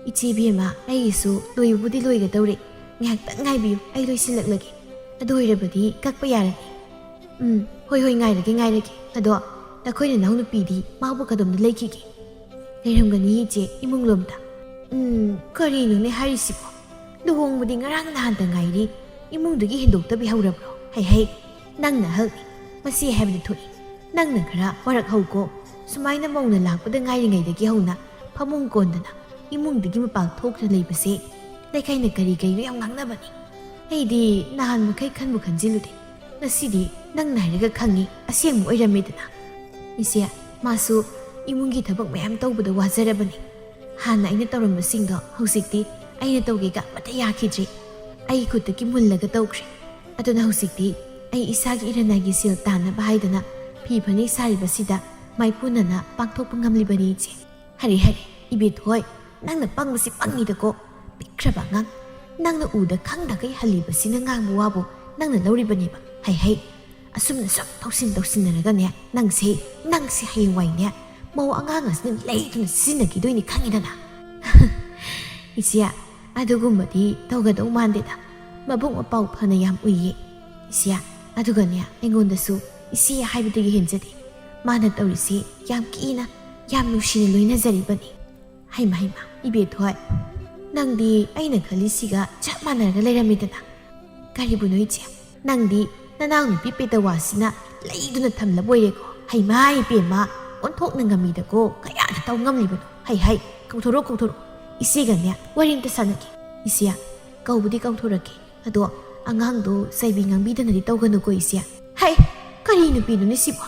ꯏꯆꯦ ꯏꯕꯦꯝꯃ, ꯑꯩꯒꯤꯁꯨ ꯂꯣꯏꯕꯕꯨꯗꯤ ꯂꯣꯏꯒꯗꯧꯔꯦ꯫ ꯉꯥꯏꯍꯥꯛꯇꯪ ꯉꯥꯏꯕꯤꯌꯨ, ꯑꯩ ꯂꯣꯏꯁꯤꯜꯂꯛꯂꯒꯦ꯫ ꯑꯗꯨ ꯑꯣꯏꯔꯕꯗꯤ ꯀꯛꯄ ꯌꯥꯔꯅꯤ꯫ ꯎꯝ, ꯍꯣꯏ, ꯍꯣꯏ, ꯉꯥꯏꯔꯒꯦ, ꯉꯥꯏꯔꯒꯦ꯫ ꯑꯗꯣ ꯅꯈꯣꯏ ꯅꯅꯥꯎ ꯅꯨꯄꯤꯗꯤ ꯃꯥꯕꯨ ꯀꯗꯣꯝꯗ ꯂꯩꯈꯤꯒꯦ? ꯂꯩꯔꯝꯒꯅꯤ ꯏꯆꯦ, ꯏꯃꯨꯡ ꯂꯣꯝꯗ꯫ ꯎꯝ, ꯀꯔꯤꯅꯣꯅꯦ ꯍꯥꯏꯔꯤꯁꯤꯕꯣ? ꯂꯨꯍꯣꯡꯕꯗꯤ ꯉꯔꯥꯡ ꯅꯍꯥꯟꯇ ꯉꯥꯏꯔꯤ, ꯏꯃꯨꯡꯗꯒꯤ ꯍꯦꯟꯗꯣꯛꯇꯕꯤ ꯍꯧꯔꯕ꯭ꯔꯣ? ꯍꯩ ꯍꯩ, ꯅꯪꯅ ꯑꯍꯜꯅꯤ, ꯃꯁꯤ ꯍꯥꯏꯕꯗꯤ ꯊꯣꯛꯏ꯫ ꯅꯪꯅ ꯈꯔ ꯋꯥꯔꯛꯍꯧꯀꯣ꯫ ꯁꯨꯃꯥꯏꯅ ꯃꯧꯅ ꯂꯥꯛꯄꯗ ꯉꯥꯏꯔꯤꯉꯩꯗꯒꯤ ꯍꯧꯅ ꯐꯃꯨꯡ ꯀꯣꯟꯗꯅ ꯏꯃꯨꯡꯗꯒꯤ ꯃꯄꯥꯟ ꯊꯣꯛꯇꯅ ꯂꯩꯕꯁꯦ ꯂꯩꯀꯥꯏꯅ ꯀꯔꯤ ꯀꯩꯅꯣ ꯌꯥꯝ ꯉꯥꯡꯅꯕꯅꯤ꯫ ꯑꯩꯗꯤ ꯅꯍꯥꯟ ꯃꯈꯩ ꯈꯟꯕꯨ ꯈꯟꯖꯤꯜꯂꯨꯗꯦ꯫ ꯉꯁꯤꯗꯤ ꯅꯪꯅ ꯍꯥꯏꯔꯒ ꯈꯪꯉꯤ, ꯑꯁꯦꯡꯕ ꯑꯣꯏꯔꯝꯃꯦꯗꯅ꯫ ꯏꯆꯦ, ꯃꯥꯁꯨ ꯏꯃꯨꯡꯒꯤ ꯊꯕꯛ ꯃꯌꯥꯝ ꯇꯧꯕꯗ ꯋꯥꯖꯔꯕꯅꯤ꯫ ꯍꯥꯟꯅ ꯑꯩꯅ ꯇꯧꯔꯝꯕꯁꯤꯡꯗꯣ ꯍꯧꯖꯤꯛꯇꯤ ꯑꯩꯅ ꯇꯧꯒꯦꯒ ꯑꯃꯠꯇ ꯌꯥꯈꯤꯗ꯭ꯔꯦ꯫ ꯑꯩꯒꯤ ꯈꯨꯠꯇꯒꯤ ꯃꯨꯜꯂꯒ ꯇꯧꯈ꯭ꯔꯦ꯫ ꯑꯗꯨꯅ ꯍꯧꯖꯤꯛꯇꯤ ꯑꯩ ꯏꯁꯥꯒꯤ ꯏꯔꯟꯅꯥꯏꯒꯤ ꯁꯦꯜ ꯇꯥꯟꯅꯕ ꯍꯥꯏꯗꯅ ꯐꯤ ꯐꯅꯦꯛ ꯁꯥꯔꯤꯕꯁꯤꯗ ꯃꯥꯏꯄꯨꯅꯅ ꯄꯥꯡꯊꯣꯛꯄ ꯉꯝꯂꯤꯕꯅꯤ ꯏꯆꯦ꯫ ꯍꯔꯦ ꯍꯔꯦ, ꯏꯕꯦꯊꯣꯏ, ꯅꯪꯅ ꯄꯪꯕꯁꯤ ꯄꯪꯉꯤꯗꯀꯣ꯫ ꯄꯤꯛꯈ꯭ꯔꯕ ꯑꯉꯥꯡ, ꯅꯪꯅ ꯎꯗ ꯈꯪꯗꯈꯩ ꯍꯜꯂꯤꯕꯁꯤꯅ ꯉꯥꯡꯕ ꯋꯥꯕꯨ ꯅꯪꯅ ꯂꯧꯔꯤꯕꯅꯦꯕ꯫ ꯍꯩ ꯍꯩ, ꯑꯁꯨꯝꯅ ꯁꯨꯝ ꯊꯧꯁꯤꯟ ꯇꯧꯁꯤꯟꯅꯔꯒꯅꯦ, ꯅꯪꯁꯦ, ꯅꯪꯁꯦ ꯍꯌꯦꯡꯋꯥꯏꯅꯦ, ꯃꯧ ꯑꯉꯥꯡ ꯑꯁꯤꯅ ꯂꯩꯗꯨꯅ ꯁꯤꯖꯤꯟꯅꯈꯤꯗꯣꯏꯅꯤ ꯈꯪꯉꯤꯗꯅ꯫ ꯏꯆꯦ, ꯑꯗꯨꯒꯨꯝꯕꯗꯤ ꯇꯧꯒꯗꯧ ꯃꯥꯟꯗꯦꯗ꯫ ꯃꯕꯨꯛ ꯃꯄꯥꯎ ꯐꯅ ꯌꯥꯝ ꯎꯏꯌꯦ꯫ ꯏꯆꯦ, ꯑꯗꯨꯒꯅꯦ, ꯑꯩꯉꯣꯟꯗꯁꯨ ꯏꯆꯦ ꯍꯥꯏꯕꯗꯒꯤ ꯍꯦꯟꯖꯗꯦ꯫ ꯃꯥꯅ ꯇꯧꯔꯤꯁꯤ ꯌꯥꯝ ꯀꯤꯅ, ꯌꯥꯝ ꯅꯨꯡꯁꯤꯅ ꯂꯣꯏꯅꯖꯔꯤꯕꯅꯤ꯫ ꯍꯩꯃ ꯍꯩꯃ, ꯏꯕꯦꯊꯣꯏ, ꯅꯪꯗꯤ ꯑꯩꯅ ꯈꯜꯂꯤꯁꯤꯒ ꯆꯞ ꯃꯥꯟꯅꯔꯒ ꯂꯩꯔꯝꯃꯤꯗꯅ꯫ ꯀꯔꯤꯕꯨꯅꯣ ꯏꯆꯦ? ꯅꯪꯗꯤ ꯅꯅꯥꯎꯅꯨꯄꯤ ꯄꯦꯇꯋꯥꯁꯤꯅ ꯂꯩꯗꯨꯅ ꯊꯝꯂꯕ ꯑꯣꯏꯔꯦꯀꯣ꯫ ꯍꯩꯃꯥ ꯏꯕꯦꯝꯃ, ꯑꯣꯟꯊꯣꯛꯅ ꯉꯝꯃꯤꯗꯀꯣ, ꯀꯌꯥꯗ ꯇꯧ ꯉꯝꯂꯤꯕꯅꯣ? ꯍꯩ ꯍꯩ, ꯀꯧꯊꯣꯔꯛꯑꯣ, ꯀꯧꯊꯣꯔꯛꯑꯣ꯫ ꯏꯆꯦꯒꯅꯦ ꯋꯥꯔꯤ ꯑꯝꯇ ꯁꯥꯟꯅꯒꯦ꯫ ꯏꯆꯦ, ꯀꯧꯕꯗꯤ ꯀꯧꯊꯣꯔꯛꯀꯦ꯫ ꯑꯗꯣ ꯑꯉꯥꯡꯗꯣ ꯆꯩꯕꯤ ꯉꯥꯡꯕꯤꯗꯅꯗꯤ ꯇꯧꯒꯅꯨꯀꯣ ꯏꯆꯦ꯫ ꯍꯩ, ꯀꯔꯤ ꯅꯨꯄꯤꯅꯣꯅꯦ ꯁꯤꯕꯣ?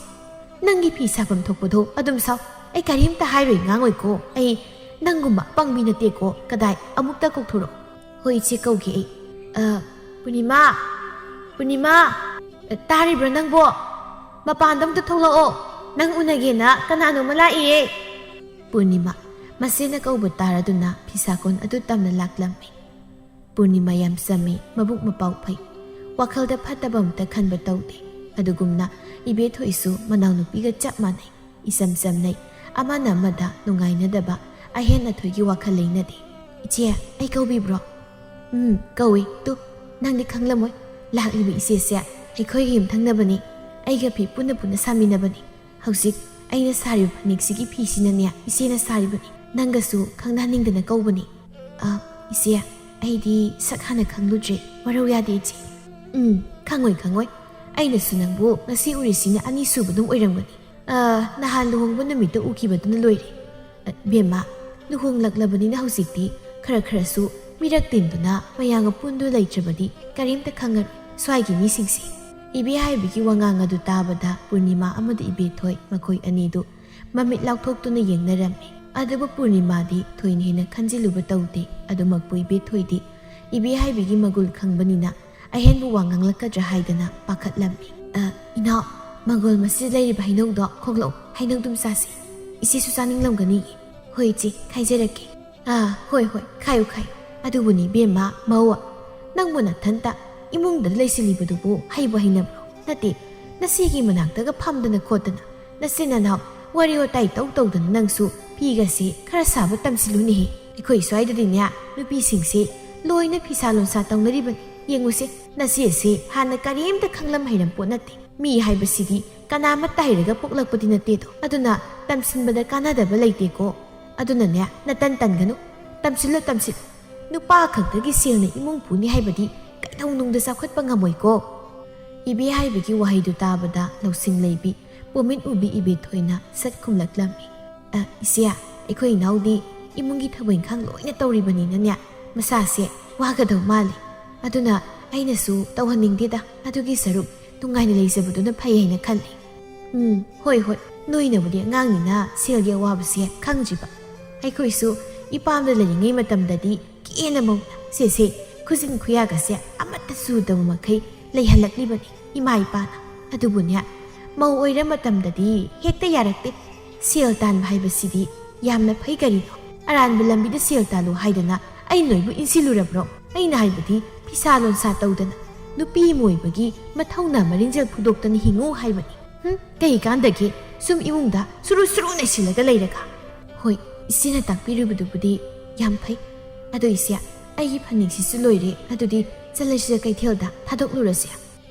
ꯅꯪꯒꯤ ꯐꯤ ꯁꯥꯐꯝ ꯊꯣꯛꯄꯗꯣ ꯑꯗꯨꯝ ꯁꯥꯎ꯫ ꯑꯩ ꯀꯔꯤꯝꯇ ꯍꯥꯏꯔꯣꯏ ꯉꯥꯡꯉꯣꯏꯀꯣ꯫ ꯑꯩ ꯅꯪꯒꯨꯝꯕ ꯑꯄꯪꯕꯤ ꯅꯠꯇꯦꯀꯣ꯫ ꯀꯗꯥꯏ? ꯑꯃꯨꯛꯇ ꯀꯧꯊꯣꯔꯛꯑꯣ꯫ ꯍꯣꯏ ꯏꯆꯦ, ꯀꯧꯒꯦ ꯑꯩ꯫ ꯑ, ꯄꯨꯔꯅꯤꯃꯥ! ꯄꯨꯔꯅꯤꯃꯥ! ꯑ, ꯇꯥꯔꯤꯕ꯭ꯔꯣ ꯅꯪꯕꯣ? ꯃꯄꯥꯟꯗ ꯑꯝꯇ ꯊꯣꯛꯂꯛꯑꯣ꯫ ꯅꯪ ꯎꯅꯒꯦꯅ ꯀꯅꯥꯅꯣꯝꯃ ꯂꯥꯛꯏꯌꯦ꯫ ꯄꯨꯔꯅꯤꯃꯥ ꯃꯆꯦꯅ ꯀꯧꯕ ꯇꯥꯔꯗꯨꯅ ꯐꯤꯁꯥꯀꯣꯟ ꯑꯗꯨ ꯇꯝꯅ ꯂꯥꯛꯂꯝꯃꯤ꯫ ꯄꯨꯔꯅꯤꯃꯥ ꯌꯥꯝ ꯆꯝꯃꯤ, ꯃꯕꯨꯛ ꯃꯄꯥꯎ ꯐꯩ꯫ ꯋꯥꯈꯜꯗ ꯐꯠꯇꯕ ꯑꯝꯇ ꯈꯟꯕ ꯇꯧꯗꯦ꯫ ꯑꯗꯨꯒꯨꯝꯅ ꯏꯕꯦꯊꯣꯏꯁꯨ ꯃꯅꯥꯎꯅꯨꯄꯤꯒ ꯆꯞ ꯃꯥꯟꯅꯩ꯫ ꯏꯆꯝ ꯆꯝꯅꯩ꯫ ꯑꯃꯅ ꯑꯃꯗ ꯅꯨꯡꯉꯥꯏꯅꯗꯕ, ꯑꯍꯦꯟ ꯑꯊꯣꯏꯒꯤ ꯋꯥꯈꯜ ꯂꯩꯅꯗꯦ꯫ "ꯏꯆꯦ, ꯑꯩ ꯀꯧꯕꯤꯕ꯭ꯔꯣ?" "ꯎꯝ, ꯀꯧꯏ꯫ ꯇꯨ, ꯅꯪꯗꯤ ꯈꯪꯂꯝꯃꯣꯏ꯫ ꯂꯥꯛꯂꯤꯕ ꯏꯆꯦꯁꯦ ꯑꯩꯈꯣꯏꯒꯤ ꯌꯨꯝꯊꯪꯅꯕꯅꯤ꯫ ꯑꯩꯒ ꯐꯤ ꯄꯨꯟꯅ ꯄꯨꯟꯅ ꯁꯥꯃꯤꯟꯅꯕꯅꯤ꯫ ꯍꯧꯖꯤꯛ ꯑꯩꯅ ꯁꯥꯔꯤꯕ ꯐꯅꯦꯛꯁꯤꯒꯤ ꯐꯤꯁꯤꯅꯅꯦ, ꯏꯆꯦꯅ ꯁꯥꯔꯤꯕꯅꯤ꯫ ꯅꯪꯒꯁꯨ ꯈꯪꯅꯍꯟꯅꯤꯡꯗꯅ ꯀꯧꯕꯅꯤ꯫" "ꯑ, ꯏꯆꯦ, ꯑꯩꯗꯤ ꯁꯛ ꯍꯥꯟꯅ ꯈꯪꯂꯨꯗ꯭ꯔꯦ꯫ ꯋꯥꯔꯧ ꯌꯥꯗꯦ, ꯏꯆꯦ꯫" "ꯎꯝ, ꯈꯪꯉꯣꯏ, ꯈꯪꯉꯣꯏ꯫ ꯑꯩꯅꯁꯨ ꯅꯪꯕꯨ ꯉꯁꯤ ꯎꯔꯤꯁꯤꯅ ꯑꯅꯤꯁꯨꯕꯗꯨꯝ ꯑꯣꯏꯔꯝꯒꯅꯤ꯫ ꯑ, ꯅꯍꯥꯟ ꯂꯨꯍꯣꯡꯕ ꯅꯨꯃꯤꯠꯇ ꯎꯈꯤꯕꯗꯨꯅ ꯂꯣꯏꯔꯦ꯫" "ꯑ, ꯕꯦꯝꯃ, ꯂꯨꯍꯣꯡꯂꯛꯂꯕꯅꯤꯅ ꯍꯧꯖꯤꯛꯇꯤ ꯈꯔ ꯈꯔꯁꯨ ꯃꯤꯔꯛ ꯇꯤꯟꯗꯨꯅ ꯃꯌꯥꯝꯒ ꯄꯨꯟꯗꯨ ꯂꯩꯇ꯭ꯔꯕꯗꯤ ꯀꯔꯤꯝꯇ ꯈꯪꯉꯔꯣꯏ ꯁ꯭ꯋꯥꯏꯒꯤ ꯃꯤꯁꯤꯡꯁꯦ꯫" ꯏꯕꯦꯍꯥꯏꯕꯤꯒꯤ ꯋꯥꯉꯥꯡ ꯑꯗꯨ ꯇꯥꯕꯗ ꯄꯨꯔꯅꯤꯃꯥ ꯑꯃꯗꯤ ꯏꯕꯦꯊꯣꯏ, ꯃꯈꯣꯏ ꯑꯅꯤꯗꯨ ꯃꯃꯤꯠ ꯂꯥꯎꯊꯣꯛꯇꯨꯅ ꯌꯦꯡꯅꯔꯝꯃꯤ꯫ ꯑꯗꯨꯕꯨ ꯄꯨꯔꯅꯤꯃꯥꯗꯤ ꯊꯣꯏꯅ ꯍꯦꯟꯅ ꯈꯟꯖꯤꯜꯂꯨꯕ ꯇꯧꯗꯦ꯫ ꯑꯗꯨꯃꯛꯄꯨ ꯏꯕꯦꯊꯣꯏꯗꯤ ꯏꯕꯦꯍꯥꯏꯕꯤꯒꯤ ꯃꯒꯨꯜ ꯈꯪꯕꯅꯤꯅ ꯑꯍꯦꯟꯕ ꯋꯥ ꯉꯥꯡꯂꯛꯀꯗ꯭ꯔꯥ ꯍꯥꯏꯗꯅ ꯄꯥꯈꯠꯂꯝꯃꯤ꯫ "ꯑ, ꯏꯅꯥꯎ, ꯃꯪꯒꯣꯜ ꯃꯁꯤꯗ ꯂꯩꯔꯤꯕ ꯍꯩꯅꯧꯗꯣ ꯈꯣꯛꯂꯛꯑꯣ, ꯍꯩꯅꯧꯗꯨꯝ ꯆꯥꯁꯤ꯫ ꯏꯆꯦꯁꯨ ꯆꯥꯅꯤꯡꯂꯝꯒꯅꯤ꯫" "ꯍꯣꯏ ꯏꯆꯦ, ꯈꯥꯏꯖꯔꯛꯀꯦ꯫" "ꯑꯥ, ꯍꯣꯏ, ꯍꯣꯏ, ꯈꯥꯏꯌꯨ, ꯈꯥꯏꯌꯨ꯫ ꯑꯗꯨꯕꯨꯅꯤ ꯏꯕꯦꯝꯃ, ꯃꯧ, ꯅꯪꯕꯨ ꯅꯊꯟꯇ ꯏꯃꯨꯡꯗ ꯂꯩꯁꯤꯜꯂꯤꯕꯗꯨꯕꯨ ꯍꯩꯕꯨ ꯍꯩꯅꯕ꯭ꯔꯣ? ꯅꯠꯇꯦ, ꯅꯆꯦꯒꯤ ꯃꯅꯥꯛꯇꯒ ꯐꯝꯗꯅ ꯈꯣꯠꯇꯅ, ꯅꯆꯤꯟ ꯅꯅꯥꯎ ꯋꯥꯔꯤ ꯋꯥꯇꯥꯏ ꯇꯧ ꯇꯧꯗꯅ ꯅꯪꯁꯨ ꯐꯤꯒꯁꯦ ꯈꯔ ꯁꯥꯕ ꯇꯝꯁꯤꯜꯂꯨꯅꯦꯍꯦ꯫ ꯑꯩꯈꯣꯏ ꯁ꯭ꯋꯥꯏꯗꯗꯤꯅꯦ, ꯅꯨꯄꯤꯁꯤꯡꯁꯦ ꯂꯣꯏꯅ ꯐꯤꯁꯥ ꯂꯣꯟꯁꯥ ꯇꯧꯅꯔꯤꯕꯅꯤ꯫ ꯌꯦꯡꯉꯨꯁꯦ, ꯅꯆꯦꯁꯦ ꯍꯥꯟꯅ ꯀꯔꯤꯝꯇ ꯈꯪꯂꯝ ꯍꯩꯔꯝ ꯄꯣꯠ ꯅꯠꯇꯦ꯫ ꯃꯤ ꯍꯥꯏꯕꯁꯤꯗꯤ ꯀꯅꯥꯃꯠꯇ ꯍꯩꯔꯒ ꯄꯣꯛꯂꯛꯄꯗꯤ ꯅꯠꯇꯦꯗꯣ꯫ ꯑꯗꯨꯅ ꯇꯝꯁꯤꯟꯕꯗ ꯀꯥꯟꯅꯗꯕ ꯂꯩꯇꯦꯀꯣ꯫ ꯑꯗꯨꯅꯅꯦ, ꯅꯇꯟ ꯇꯟꯒꯅꯨ꯫ ꯇꯝꯁꯤꯜꯂꯨ, ꯇꯝꯁꯤꯜꯂꯨ꯫ ꯅꯨꯄꯥ ꯈꯛꯇꯒꯤ ꯁꯦꯜꯅ ꯏꯃꯨꯡ ꯄꯨꯅꯤ ꯍꯥꯏꯕꯗꯤ ꯀꯩꯗꯧꯅꯨꯡꯗ ꯆꯥꯎꯈꯠꯄ ꯉꯝꯃꯣꯏꯀꯣ꯫" ꯏꯕꯦꯍꯥꯏꯕꯤꯒꯤ ꯋꯥꯍꯩꯗꯨ ꯇꯥꯕꯗ ꯂꯧꯁꯤꯡ ꯂꯩꯕꯤ ꯄꯣꯃꯤꯠ ꯎꯕꯤ ꯏꯕꯦꯊꯣꯏꯅ ꯁꯠ ꯈꯨꯝꯂꯛꯂꯝꯃꯤ꯫ "ꯑ, ꯏꯆꯦ, ꯑꯩꯈꯣꯏ ꯏꯅꯥꯎꯗꯤ ꯏꯃꯨꯡꯒꯤ ꯊꯕꯛ ꯏꯪꯈꯥꯡ ꯂꯣꯏꯅ ꯇꯧꯔꯤꯕꯅꯤꯅꯅꯦ, ꯃꯁꯥꯁꯦ ꯋꯥꯒꯗꯧ ꯃꯥꯜꯂꯤ꯫ ꯑꯗꯨꯅ ꯑꯩꯅꯁꯨ ꯇꯧꯍꯟꯅꯤꯡꯗꯦꯗ꯫ ꯑꯗꯨꯒꯤ ꯁꯔꯨꯛ ꯅꯨꯡꯉꯥꯏꯅ ꯂꯩꯖꯕꯗꯨꯅ ꯐꯩ ꯍꯥꯏꯅ ꯈꯜꯂꯤ꯫" "ꯎꯝ, ꯍꯣꯏ, ꯍꯣꯏ, ꯅꯣꯏꯅꯕꯨꯗꯤ ꯑꯉꯥꯡꯅꯤꯅ ꯁꯦꯜꯒꯤ ꯑꯋꯥꯕꯁꯦ ꯈꯪꯗ꯭ꯔꯤꯕ꯫ ꯑꯩꯈꯣꯏꯁꯨ ꯏꯄꯥꯝꯗ ꯂꯩꯔꯤꯉꯩ ꯃꯇꯝꯗꯗꯤ ꯀꯦꯅ ꯃꯧꯅ ꯁꯦ, ꯁꯦ, ꯈꯨꯖꯤꯟ ꯈꯨꯌꯥꯒꯁꯦ ꯑꯃꯠꯇ ꯆꯨꯗꯕ ꯃꯈꯩ ꯂꯩꯍꯜꯂꯛꯂꯤꯕꯅꯤ ꯏꯃꯥ ꯏꯄꯥꯅ꯫ ꯑꯗꯨꯕꯨꯅꯦ, ꯃꯧ ꯑꯣꯏꯔ ꯃꯇꯝꯗꯗꯤ ꯍꯦꯛꯇ ꯌꯥꯔꯛꯇꯦ꯫ ꯁꯦꯜ ꯇꯥꯟꯕ ꯍꯥꯏꯕꯁꯤꯗꯤ ꯌꯥꯝꯅ ꯐꯩ ꯀꯔꯤꯅꯣ? ꯑꯔꯥꯟꯕ ꯂꯝꯕꯤꯗ ꯁꯦꯜ ꯇꯥꯜꯂꯨ ꯍꯥꯏꯗꯅ ꯑꯩ ꯅꯣꯏꯕꯨ ꯏꯟꯁꯤꯜꯂꯨꯔꯕ꯭ꯔꯣ? ꯑꯩꯅ ꯍꯥꯏꯕꯗꯤ ꯐꯤꯁꯥ ꯂꯣꯟꯁꯥ ꯇꯧꯗꯅ, ꯅꯨꯄꯤ ꯑꯃ ꯑꯣꯏꯕꯒꯤ ꯃꯊꯧꯅꯥ ꯃꯔꯤꯟꯖꯦꯜ ꯐꯨꯗꯣꯛꯇꯅ ꯍꯤꯡꯉꯨ ꯍꯥꯏꯕꯅꯤ꯫ ꯍꯨꯝ, ꯀꯩ ꯀꯥꯟꯗꯒꯦ? ꯁꯨꯝ ꯏꯃꯨꯡꯗ ꯁꯨꯔꯨ ꯁꯨꯔꯨ ꯅꯩꯁꯤꯜꯂꯒ ꯂꯩꯔꯒ꯫ ꯍꯣꯏ, ꯏꯆꯦꯅ ꯇꯥꯛꯄꯤꯔꯤꯕꯗꯨꯕꯨꯗꯤ ꯌꯥꯝ ꯐꯩ꯫ ꯑꯗꯣ ꯏꯆꯦ, ꯑꯩꯒꯤ ꯐꯅꯦꯛꯁꯤꯁꯨ ꯂꯣꯏꯔꯦ꯫ ꯑꯗꯨꯗꯤ ꯆꯠꯂꯁꯤꯔ ꯀꯩꯊꯦꯜꯗ ꯊꯥꯗꯣꯛꯂꯨꯔꯁꯦ꯫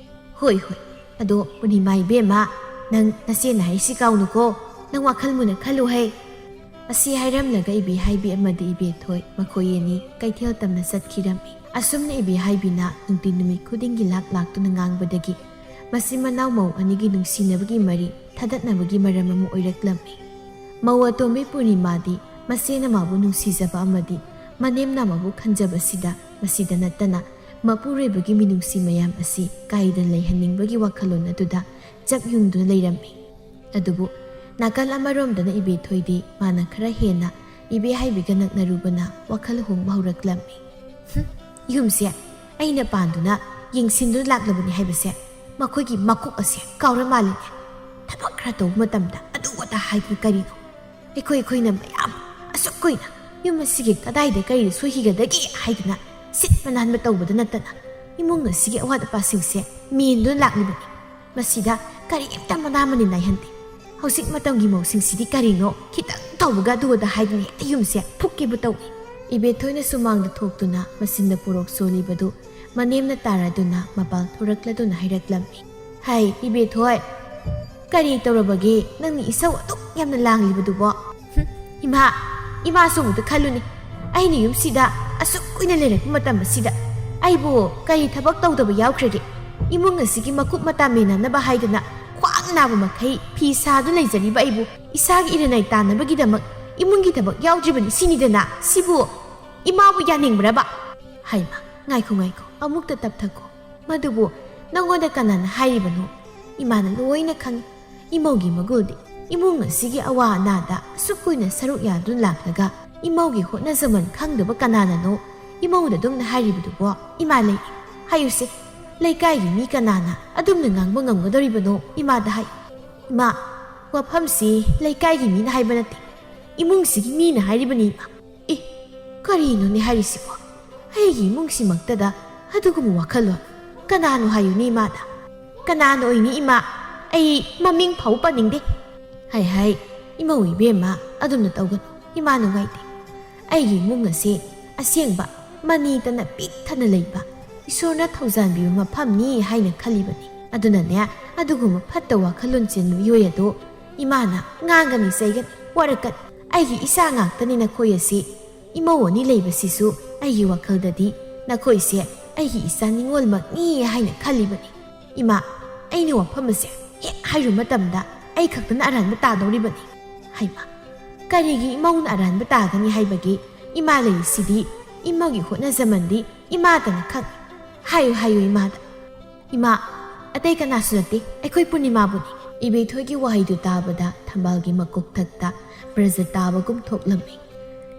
ꯍꯣꯏ, ꯍꯣꯏ꯫ ꯑꯗꯣ ꯄꯨꯔꯅꯤꯃꯥ ꯏꯕꯦꯝꯃ, ꯅꯪ ꯅꯆꯦꯅ ꯍꯥꯏꯁꯤ ꯀꯥꯎꯅꯨꯀꯣ꯫ ꯅꯪ ꯋꯥꯈꯜ ꯃꯨꯟꯅ ꯈꯜꯂꯨ ꯍꯩ꯫ ꯑꯁꯤ ꯍꯥꯏꯔꯝꯂꯒ ꯏꯕꯦꯍꯥꯏꯕꯤ ꯑꯃꯗꯤ ꯏꯕꯦꯊꯣꯏ ꯃꯈꯣꯏ ꯑꯅꯤ ꯀꯩꯊꯦꯜ ꯇꯝꯅ ꯆꯠꯈꯤꯔꯝꯃꯤ꯫ ꯑꯁꯨꯝꯅ ꯏꯕꯦꯍꯥꯏꯕꯤꯅ ꯅꯨꯡꯇꯤ ꯅꯨꯃꯤꯠ ꯈꯨꯗꯤꯡꯒꯤ ꯂꯥꯛ ꯂꯥꯛꯇꯨꯅ ꯉꯥꯡꯕꯗꯒꯤ ꯃꯆꯤꯟ ꯃꯅꯥꯎ ꯃꯧ ꯑꯅꯤꯒꯤ ꯅꯨꯡꯁꯤꯅꯕꯒꯤ ꯃꯔꯤ ꯊꯥꯗꯠꯅꯕꯒꯤ ꯃꯔꯝ ꯑꯃ ꯑꯣꯏꯔꯛꯂꯝꯃꯤ꯫ ꯃꯧ ꯑꯇꯣꯝꯕꯤ ꯄꯨꯔꯅꯤꯃꯥꯗꯤ ꯃꯆꯦꯅ ꯃꯥꯕꯨ ꯅꯨꯡꯁꯤꯖꯕ ꯑꯃꯗꯤ ꯃꯅꯦꯝꯅ ꯃꯥꯕꯨ ꯈꯟꯖꯕꯁꯤꯗ, ꯃꯁꯤꯗ ꯅꯠꯇꯅ ꯃꯄꯨꯔꯣꯏꯕꯒꯤ ꯃꯤꯅꯨꯡꯁꯤ ꯃꯌꯥꯝ ꯑꯁꯤ ꯀꯥꯏꯗ ꯂꯩꯍꯟꯅꯤꯡꯕꯒꯤ ꯋꯥꯈꯜꯂꯣꯟ ꯑꯗꯨꯗ ꯆꯞ ꯌꯨꯡꯗꯨꯅ ꯂꯩꯔꯝꯃꯤ꯫ ꯑꯗꯨꯕꯨ ꯅꯥꯀꯜ ꯑꯃꯔꯣꯝꯗꯅ ꯏꯕꯦꯊꯣꯏꯗꯤ ꯃꯥꯅ ꯈꯔ ꯍꯦꯟꯅ ꯏꯕꯦꯍꯥꯏꯕꯤꯒ ꯅꯛꯅꯔꯨꯕꯅ ꯋꯥꯈꯜ ꯍꯣꯡꯕ ꯍꯧꯔꯛꯂꯝꯃꯤ꯫ "ꯍꯨꯝ, ꯌꯨꯝꯁꯦ ꯑꯩꯅ ꯄꯥꯟꯗꯨꯅ ꯌꯦꯡꯁꯤꯟꯗꯨꯅ ꯂꯥꯛꯂꯕꯅꯤ ꯍꯥꯏꯕꯁꯦ ꯃꯈꯣꯏꯒꯤ ꯃꯀꯣꯛ ꯑꯁꯦ ꯀꯥꯎꯔ ꯃꯥꯜꯂꯤꯅꯦ꯫ ꯊꯕꯛ ꯈꯔ ꯇꯧꯕ ꯃꯇꯝꯗ ꯑꯗꯨ ꯑꯗꯥ ꯍꯥꯏꯗꯅ ꯀꯔꯤꯅꯣ? ꯑꯩꯈꯣꯏ ꯑꯩꯈꯣꯏꯅ ꯃꯌꯥꯝ ꯑꯁꯨꯛ ꯀꯨꯏꯅ ꯌꯨꯝ ꯑꯁꯤꯒꯤ ꯀꯗꯥꯏꯗ ꯀꯔꯤꯗ ꯁꯣꯏꯈꯤꯒꯗꯒꯦ ꯍꯥꯏꯗꯅ ꯁꯤꯠ ꯃꯅꯥꯟꯕ ꯇꯧꯕꯗ ꯅꯠꯇꯅ ꯏꯃꯨꯡ ꯑꯁꯤꯒꯤ ꯑꯋꯥꯠ ꯑꯄꯥꯁꯤꯡꯁꯦ ꯃꯦꯟꯗꯨꯅ ꯂꯥꯛꯂꯤꯕꯅꯤ꯫ ꯃꯁꯤꯗ ꯀꯔꯤꯝꯇ ꯃꯅꯥ ꯃꯅꯤꯟ ꯅꯥꯏꯍꯟꯗꯦ꯫ ꯍꯧꯖꯤꯛ ꯃꯇꯝꯒꯤ ꯃꯧꯁꯤꯡꯁꯤꯗꯤ ꯀꯔꯤꯅꯣ, ꯈꯤꯇꯪ ꯇꯧꯕꯒ ꯑꯗꯨ ꯑꯗꯥ ꯍꯥꯏꯗꯅ ꯍꯦꯛꯇ ꯌꯨꯝꯁꯦ ꯐꯨꯛꯀꯦꯕꯨ ꯇꯧꯏ꯫" ꯏꯕꯦꯊꯣꯏꯅ ꯁꯨꯃꯥꯡꯗ ꯊꯣꯛꯇꯨꯅ ꯃꯆꯤꯟꯗ ꯄꯣꯔꯣꯛ ꯁꯣꯜꯂꯤꯕꯗꯨ ꯃꯅꯦꯝꯅ ꯇꯥꯔꯗꯨꯅ ꯃꯄꯥꯜ ꯊꯣꯔꯛꯂꯗꯨꯅ ꯍꯥꯏꯔꯛꯂꯝꯃꯤ꯫ "ꯍꯩ, ꯏꯕꯦꯊꯣꯏ, ꯀꯔꯤ ꯇꯧꯔꯕꯒꯦ? ꯅꯪꯅ ꯏꯁꯧ ꯑꯗꯨꯛ ꯌꯥꯝꯅ ꯂꯥꯡꯂꯤꯕꯗꯨꯕꯣ?" "ꯍꯨꯝ, ꯏꯃꯥ, ꯏꯃꯥꯁꯨ ꯑꯃꯨꯛꯇ ꯈꯜꯂꯨꯅꯦ꯫ ꯑꯩꯅ ꯌꯨꯝꯁꯤꯗ ꯑꯁꯨꯛ ꯀꯨꯏꯅ ꯂꯩꯔꯛꯄ ꯃꯇꯝ ꯑꯁꯤꯗ ꯑꯩꯕꯨ ꯀꯔꯤ ꯊꯕꯛ ꯇꯧꯗꯕ ꯌꯥꯎꯈ꯭ꯔꯒꯦ? ꯏꯃꯨꯡ ꯑꯁꯤꯒꯤ ꯃꯀꯨꯞ ꯃꯇꯥ ꯃꯦꯟꯅꯅꯕ ꯍꯥꯏꯗꯅ ꯈ꯭ꯋꯥꯡ ꯅꯥꯕ ꯃꯈꯩ ꯐꯤ ꯁꯥꯗꯨꯅ ꯂꯩꯖꯔꯤꯕ ꯑꯩꯕꯨ ꯏꯁꯥꯒꯤ ꯏꯔꯟꯅꯥꯏ ꯇꯥꯟꯅꯕꯒꯤꯗꯃꯛ ꯏꯃꯨꯡꯒꯤ ꯊꯕꯛ ꯌꯥꯎꯗ꯭ꯔꯤꯕꯅꯤ ꯁꯤꯅꯤꯗꯅ꯫ ꯁꯤꯕꯨ ꯏꯃꯥꯕꯨ ꯌꯥꯅꯤꯡꯕ꯭ꯔꯕ?" "ꯍꯩꯃꯥ, ꯉꯥꯏꯈꯣ, ꯉꯥꯏꯈꯣ, ꯑꯃꯨꯛꯇ ꯇꯞꯊꯈꯣ꯫ ꯃꯗꯨꯕꯨ ꯅꯪꯉꯣꯟꯗ ꯀꯅꯥꯅ ꯍꯥꯏꯔꯤꯕꯅꯣ? ꯏꯃꯥꯅ ꯂꯣꯏꯅ ꯈꯪꯏ꯫ ꯏꯃꯧꯒꯤ ꯃꯒꯨꯜꯗꯤ ꯏꯃꯨꯡ ꯑꯁꯤꯒꯤ ꯑꯋꯥ ꯑꯅꯥꯗ ꯑꯁꯨꯛ ꯀꯨꯏꯅ ꯁꯔꯨꯛ ꯌꯥꯗꯨꯅ ꯂꯥꯛꯂꯒ ꯏꯃꯧꯒꯤ ꯍꯣꯠꯅꯖꯃꯟ ꯈꯪꯗꯕ ꯀꯅꯥꯅꯅꯣ ꯏꯃꯧꯗ ꯑꯗꯨꯝꯅ ꯍꯥꯏꯔꯤꯕꯗꯨꯕꯣ? ꯏꯃꯥ ꯂꯩ, ꯍꯥꯏꯌꯨꯁꯦ, ꯂꯩꯀꯥꯏꯒꯤ ꯃꯤ ꯀꯅꯥꯅ ꯑꯗꯨꯝꯅ ꯉꯥꯡꯕ ꯉꯝꯒꯗꯧꯔꯤꯕꯅꯣ? ꯏꯃꯥꯗ ꯍꯥꯏ꯫" "ꯏꯃꯥ, ꯋꯥꯐꯝꯁꯤ ꯂꯩꯀꯥꯏꯒꯤ ꯃꯤꯅ ꯍꯥꯏꯕ ꯅꯠꯇꯦ, ꯏꯃꯨꯡꯁꯤꯒꯤ ꯃꯤꯅ ꯍꯥꯏꯔꯤꯕꯅꯤ, ꯏꯃꯥ꯫" "ꯑꯦ, ꯀꯔꯤꯅꯣꯅꯦ ꯍꯥꯏꯔꯤꯁꯤꯕꯣ? ꯑꯩꯒꯤ ꯏꯃꯨꯡꯁꯤꯃꯛꯇꯗ ꯑꯗꯨꯒꯨꯝꯕ ꯋꯥꯈꯜꯂꯣꯟ ꯀꯅꯥꯅꯣ ꯍꯥꯏꯌꯨꯅꯦ ꯏꯃꯥꯗ?" "ꯀꯅꯥꯅ ꯑꯣꯏꯅꯤ ꯏꯃꯥ? ꯑꯩ ꯃꯃꯤꯡ ꯐꯥꯎ ꯄꯟꯅꯤꯡꯗꯦ꯫ "ꯍꯥꯏ ꯍꯥꯏ, ꯏꯃꯧ ꯏꯕꯦꯝꯃ, ꯑꯗꯨꯝꯅ ꯇꯧꯒꯅꯨ, ꯏꯃꯥ ꯅꯨꯡꯉꯥꯏꯇꯦ꯫ ꯑꯩꯒꯤ ꯏꯃꯨꯡ ꯑꯁꯤ ꯑꯁꯦꯡꯕ ꯃꯅꯤꯇꯅ ꯄꯤꯛ ꯊꯟꯅ ꯂꯩꯕ, ꯏꯁꯣꯔꯅ ꯊꯧꯖꯥꯟꯕꯤꯕ ꯃꯐꯝꯅꯤ ꯍꯥꯏꯅ ꯈꯜꯂꯤꯕꯅꯤ꯫ ꯑꯗꯨꯅꯅꯦ, ꯑꯗꯨꯒꯨꯝꯕ ꯐꯠꯇ ꯋꯥꯈꯜꯂꯣꯟ ꯆꯦꯟꯕ ꯃꯤꯑꯣꯏ ꯑꯗꯨ ꯏꯃꯥꯅ ꯉꯥꯡꯒꯅꯤ, ꯆꯩꯒꯅꯤ, ꯋꯥꯔꯛꯀꯅꯤ꯫ ꯑꯩꯒꯤ ꯏꯆꯥ ꯉꯥꯛꯇꯅꯤ ꯅꯈꯣꯏ ꯑꯁꯤ꯫ ꯏꯃꯧ ꯑꯅꯤ ꯂꯩꯕꯁꯤꯁꯨ ꯑꯩꯒꯤ ꯋꯥꯈꯜꯗꯗꯤ ꯅꯈꯣꯏꯁꯦ ꯑꯩꯒꯤ ꯏꯆꯥ ꯅꯤꯉꯣꯜꯃꯛꯅꯤ ꯍꯥꯏꯅ ꯈꯜꯂꯤꯕꯅꯤ꯫ ꯏꯃꯥ, ꯑꯩꯅ ꯋꯥꯐꯝ ꯑꯁꯦ ꯍꯦꯛ ꯍꯥꯏꯔꯨ ꯃꯇꯝꯗ ꯑꯩ ꯈꯛꯇꯅ ꯑꯔꯥꯟꯕ ꯇꯥꯗꯧꯔꯤꯕꯅꯤ"꯫ ꯍꯩꯃꯥ, ꯀꯔꯤꯒꯤ ꯏꯃꯧꯅ ꯑꯔꯥꯟꯕ ꯇꯥꯒꯅꯤ ꯍꯥꯏꯕꯒꯤ? ꯏꯃꯥ ꯂꯩꯔꯤꯁꯤꯗꯤ ꯏꯃꯧꯒꯤ ꯍꯣꯠꯅꯖꯃꯟꯗꯤ ꯏꯃꯥꯇꯅ ꯈꯪꯏ꯫ ꯍꯥꯏꯌꯨ, ꯍꯥꯏꯌꯨ ꯏꯃꯥꯗ꯫ "ꯏꯃꯥ, ꯑꯇꯩ ꯀꯅꯥꯁꯨ ꯅꯠꯇꯦ, ꯑꯩꯈꯣꯏ ꯄꯨꯔꯅꯤꯃꯥꯕꯨꯅꯤ"꯫ ꯏꯕꯦꯊꯣꯏꯒꯤ ꯋꯥꯍꯩꯗꯨ ꯇꯥꯕꯗ ꯊꯝꯕꯥꯜꯒꯤ ꯃꯀꯣꯛꯊꯛꯇ ꯕ꯭ꯔꯖ ꯇꯥꯕꯒꯨꯝ ꯊꯣꯛꯂꯝꯃꯤ꯫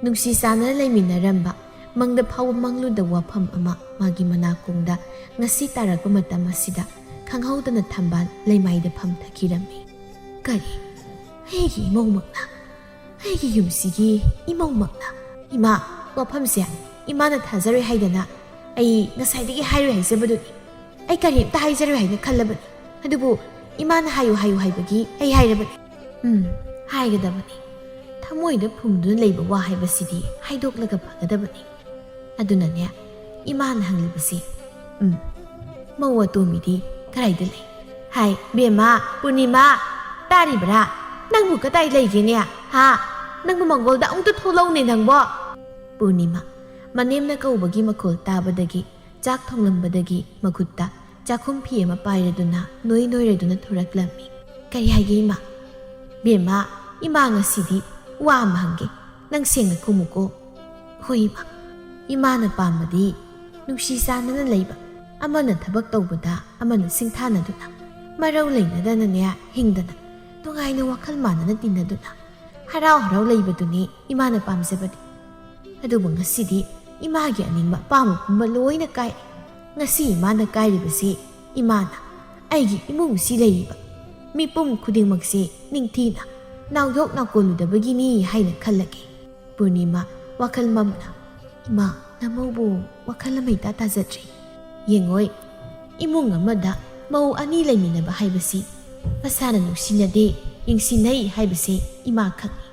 ꯅꯨꯡꯁꯤ ꯆꯥꯟꯅꯅ ꯂꯩꯃꯤꯟꯅꯔꯝꯕ, ꯃꯪꯗ ꯐꯥꯎꯕ ꯃꯪꯂꯨꯗꯕ ꯋꯥꯐꯝ ꯑꯃ ꯃꯥꯒꯤ ꯃꯅꯥꯀꯣꯡꯗ ꯉꯁꯤ ꯇꯥꯔꯛꯄ ꯃꯇꯝ ꯑꯁꯤꯗ ꯈꯪꯍꯧꯗꯅ ꯊꯝꯕꯥꯜ ꯂꯩꯃꯥꯏꯗ ꯐꯝꯊꯈꯤꯔꯝꯃꯤ꯫ "ꯀꯔꯤ? ꯑꯩꯒꯤ ꯏꯃꯧꯃꯛꯅ? ꯑꯩꯒꯤ ꯌꯨꯝꯁꯤꯒꯤ ꯏꯃꯧꯃꯛꯅ? ꯏꯃꯥ, ꯋꯥꯐꯝꯁꯦ ꯏꯃꯥꯅ ꯊꯥꯖꯔꯣꯏ ꯍꯥꯏꯗꯅ ꯑꯩ ꯉꯁꯥꯏꯗꯒꯤ ꯍꯥꯏꯔꯣꯏ ꯍꯥꯏꯖꯕꯗꯨꯅꯤ꯫ ꯑꯩ ꯀꯔꯤꯝꯇ ꯍꯥꯏꯖꯔꯣꯏ ꯍꯥꯏꯅ ꯈꯜꯂꯕꯅꯤ꯫ ꯑꯗꯨꯕꯨ ꯏꯃꯥꯅ ꯍꯥꯏꯌꯨ, ꯍꯥꯏꯌꯨ ꯍꯥꯏꯕꯒꯤ ꯑꯩ ꯍꯥꯏꯔꯕꯅꯤ"꯫ "ꯎꯝ, ꯍꯥꯏꯒꯗꯕꯅꯤ꯫ ꯊꯃꯣꯏꯗ ꯐꯨꯝꯗꯨꯅ ꯂꯩꯕ ꯋꯥ ꯍꯥꯏꯕꯁꯤꯗꯤ ꯍꯥꯏꯗꯣꯛꯂꯒ ꯐꯒꯗꯕꯅꯤ꯫ ꯑꯗꯨꯅꯅꯦ, ꯏꯃꯥꯅ ꯍꯪꯂꯤꯕꯁꯤ"꯫ "ꯎꯝ, ꯃꯧ ꯑꯇꯣꯝꯕꯤꯗꯤ ꯀꯗꯥꯏꯗ ꯂꯩ? ꯍꯥꯏ, ꯕꯦꯝꯃ, ꯄꯨꯔꯅꯤꯃꯥ, ꯇꯥꯔꯤꯕ꯭ꯔꯥ? ꯅꯪꯕꯨ ꯀꯗꯥꯏ ꯂꯩꯒꯦꯅꯦ? ꯍꯥ? ꯅꯪꯕꯨ ꯃꯪꯒꯣꯜꯗ ꯑꯃꯨꯛꯇ ꯊꯣꯛꯂꯛꯎꯅꯦ ꯅꯪꯕꯣ!" ꯄꯨꯔꯅꯤꯃꯥ, ꯃꯅꯦꯝꯅ ꯀꯧꯕꯒꯤ ꯃꯈꯣꯜ ꯇꯥꯕꯗꯒꯤ ꯆꯥꯛ ꯊꯣꯡꯂꯝꯕꯗꯒꯤ ꯃꯈꯨꯠꯇ ꯆꯥꯛꯈꯨꯝ ꯐꯤ ꯑꯃ ꯄꯥꯏꯔꯗꯨꯅ ꯅꯣꯏ ꯅꯣꯏꯔꯗꯨꯅ ꯊꯣꯔꯛꯂꯝꯃꯤ꯫ "ꯀꯔꯤ ꯍꯥꯏꯒꯦ ꯏꯃꯥ?" "ꯕꯦꯝꯃ, ꯏꯃꯥ ꯉꯁꯤꯗꯤ ꯋꯥ ꯑꯃ ꯍꯪꯒꯦ, ꯅꯪ ꯁꯦꯡꯅ ꯈꯨꯝꯃꯨꯀꯣ"꯫ "ꯍꯣꯏ ꯏꯃꯥ"꯫ ꯏꯃꯥꯅ ꯄꯥꯝꯕꯗꯤ ꯅꯨꯡꯁꯤ ꯆꯥꯟꯅꯅ ꯂꯩꯕ, ꯑꯃꯅ ꯊꯕꯛ ꯇꯧꯕꯗ ꯑꯃꯅ ꯁꯤꯡꯊꯥꯅꯗꯨꯅ, ꯃꯔꯧ ꯂꯩꯅꯗꯅꯅꯦ ꯍꯤꯡꯗꯅ, ꯅꯨꯡꯉꯥꯏꯅ ꯋꯥꯈꯜ ꯃꯥꯟꯅꯅ ꯇꯤꯟꯅꯗꯨꯅ, ꯍꯔꯥꯎ ꯍꯔꯥꯎ ꯂꯩꯕꯗꯨꯅꯤ ꯏꯃꯥꯅ ꯄꯥꯝꯖꯕꯗꯤ꯫ ꯑꯗꯨꯕꯨ ꯉꯁꯤꯗꯤ ꯏꯃꯥꯒꯤ ꯑꯅꯤꯡꯕ ꯑꯄꯥꯝꯕ ꯄꯨꯝꯕ ꯂꯣꯏꯅ ꯀꯥꯏ꯫ ꯉꯁꯤ ꯏꯃꯥꯅ ꯀꯥꯏꯔꯤꯕꯁꯤ, ꯏꯃꯥꯅ ꯑꯩꯒꯤ ꯏꯃꯨꯡꯁꯤ ꯂꯩꯔꯤꯕ ꯃꯤꯄꯨꯝ ꯈꯨꯗꯤꯡꯃꯛꯁꯤ ꯅꯤꯡꯊꯤꯅ ꯅꯥꯎꯌꯣꯛ ꯅꯥꯎꯀꯣꯜꯂꯨꯗꯕꯒꯤꯅꯤ ꯍꯥꯏꯅ ꯈꯜꯂꯒꯦ꯫ ꯄꯨꯔꯅꯤꯃꯥ, ꯋꯥꯈꯜ ꯃꯝꯅ, "ꯏꯃꯥ, ꯅꯃꯧꯕꯨ ꯋꯥꯈꯜ ꯑꯃ ꯏꯇꯥ ꯇꯥꯖꯗ꯭ꯔꯦ꯫ ꯌꯦꯡꯉꯣꯏ, ꯏꯃꯨꯡ ꯑꯃꯗ ꯃꯧ ꯑꯅꯤ ꯂꯩꯃꯤꯟꯅꯕ ꯍꯥꯏꯕꯁꯤ ꯃꯁꯥꯅ ꯅꯨꯡꯁꯤꯅꯗꯦ, ꯌꯦꯡꯁꯤꯟꯅꯩ ꯍꯥꯏꯕꯁꯦ ꯏꯃꯥ ꯈꯛꯅꯤ꯫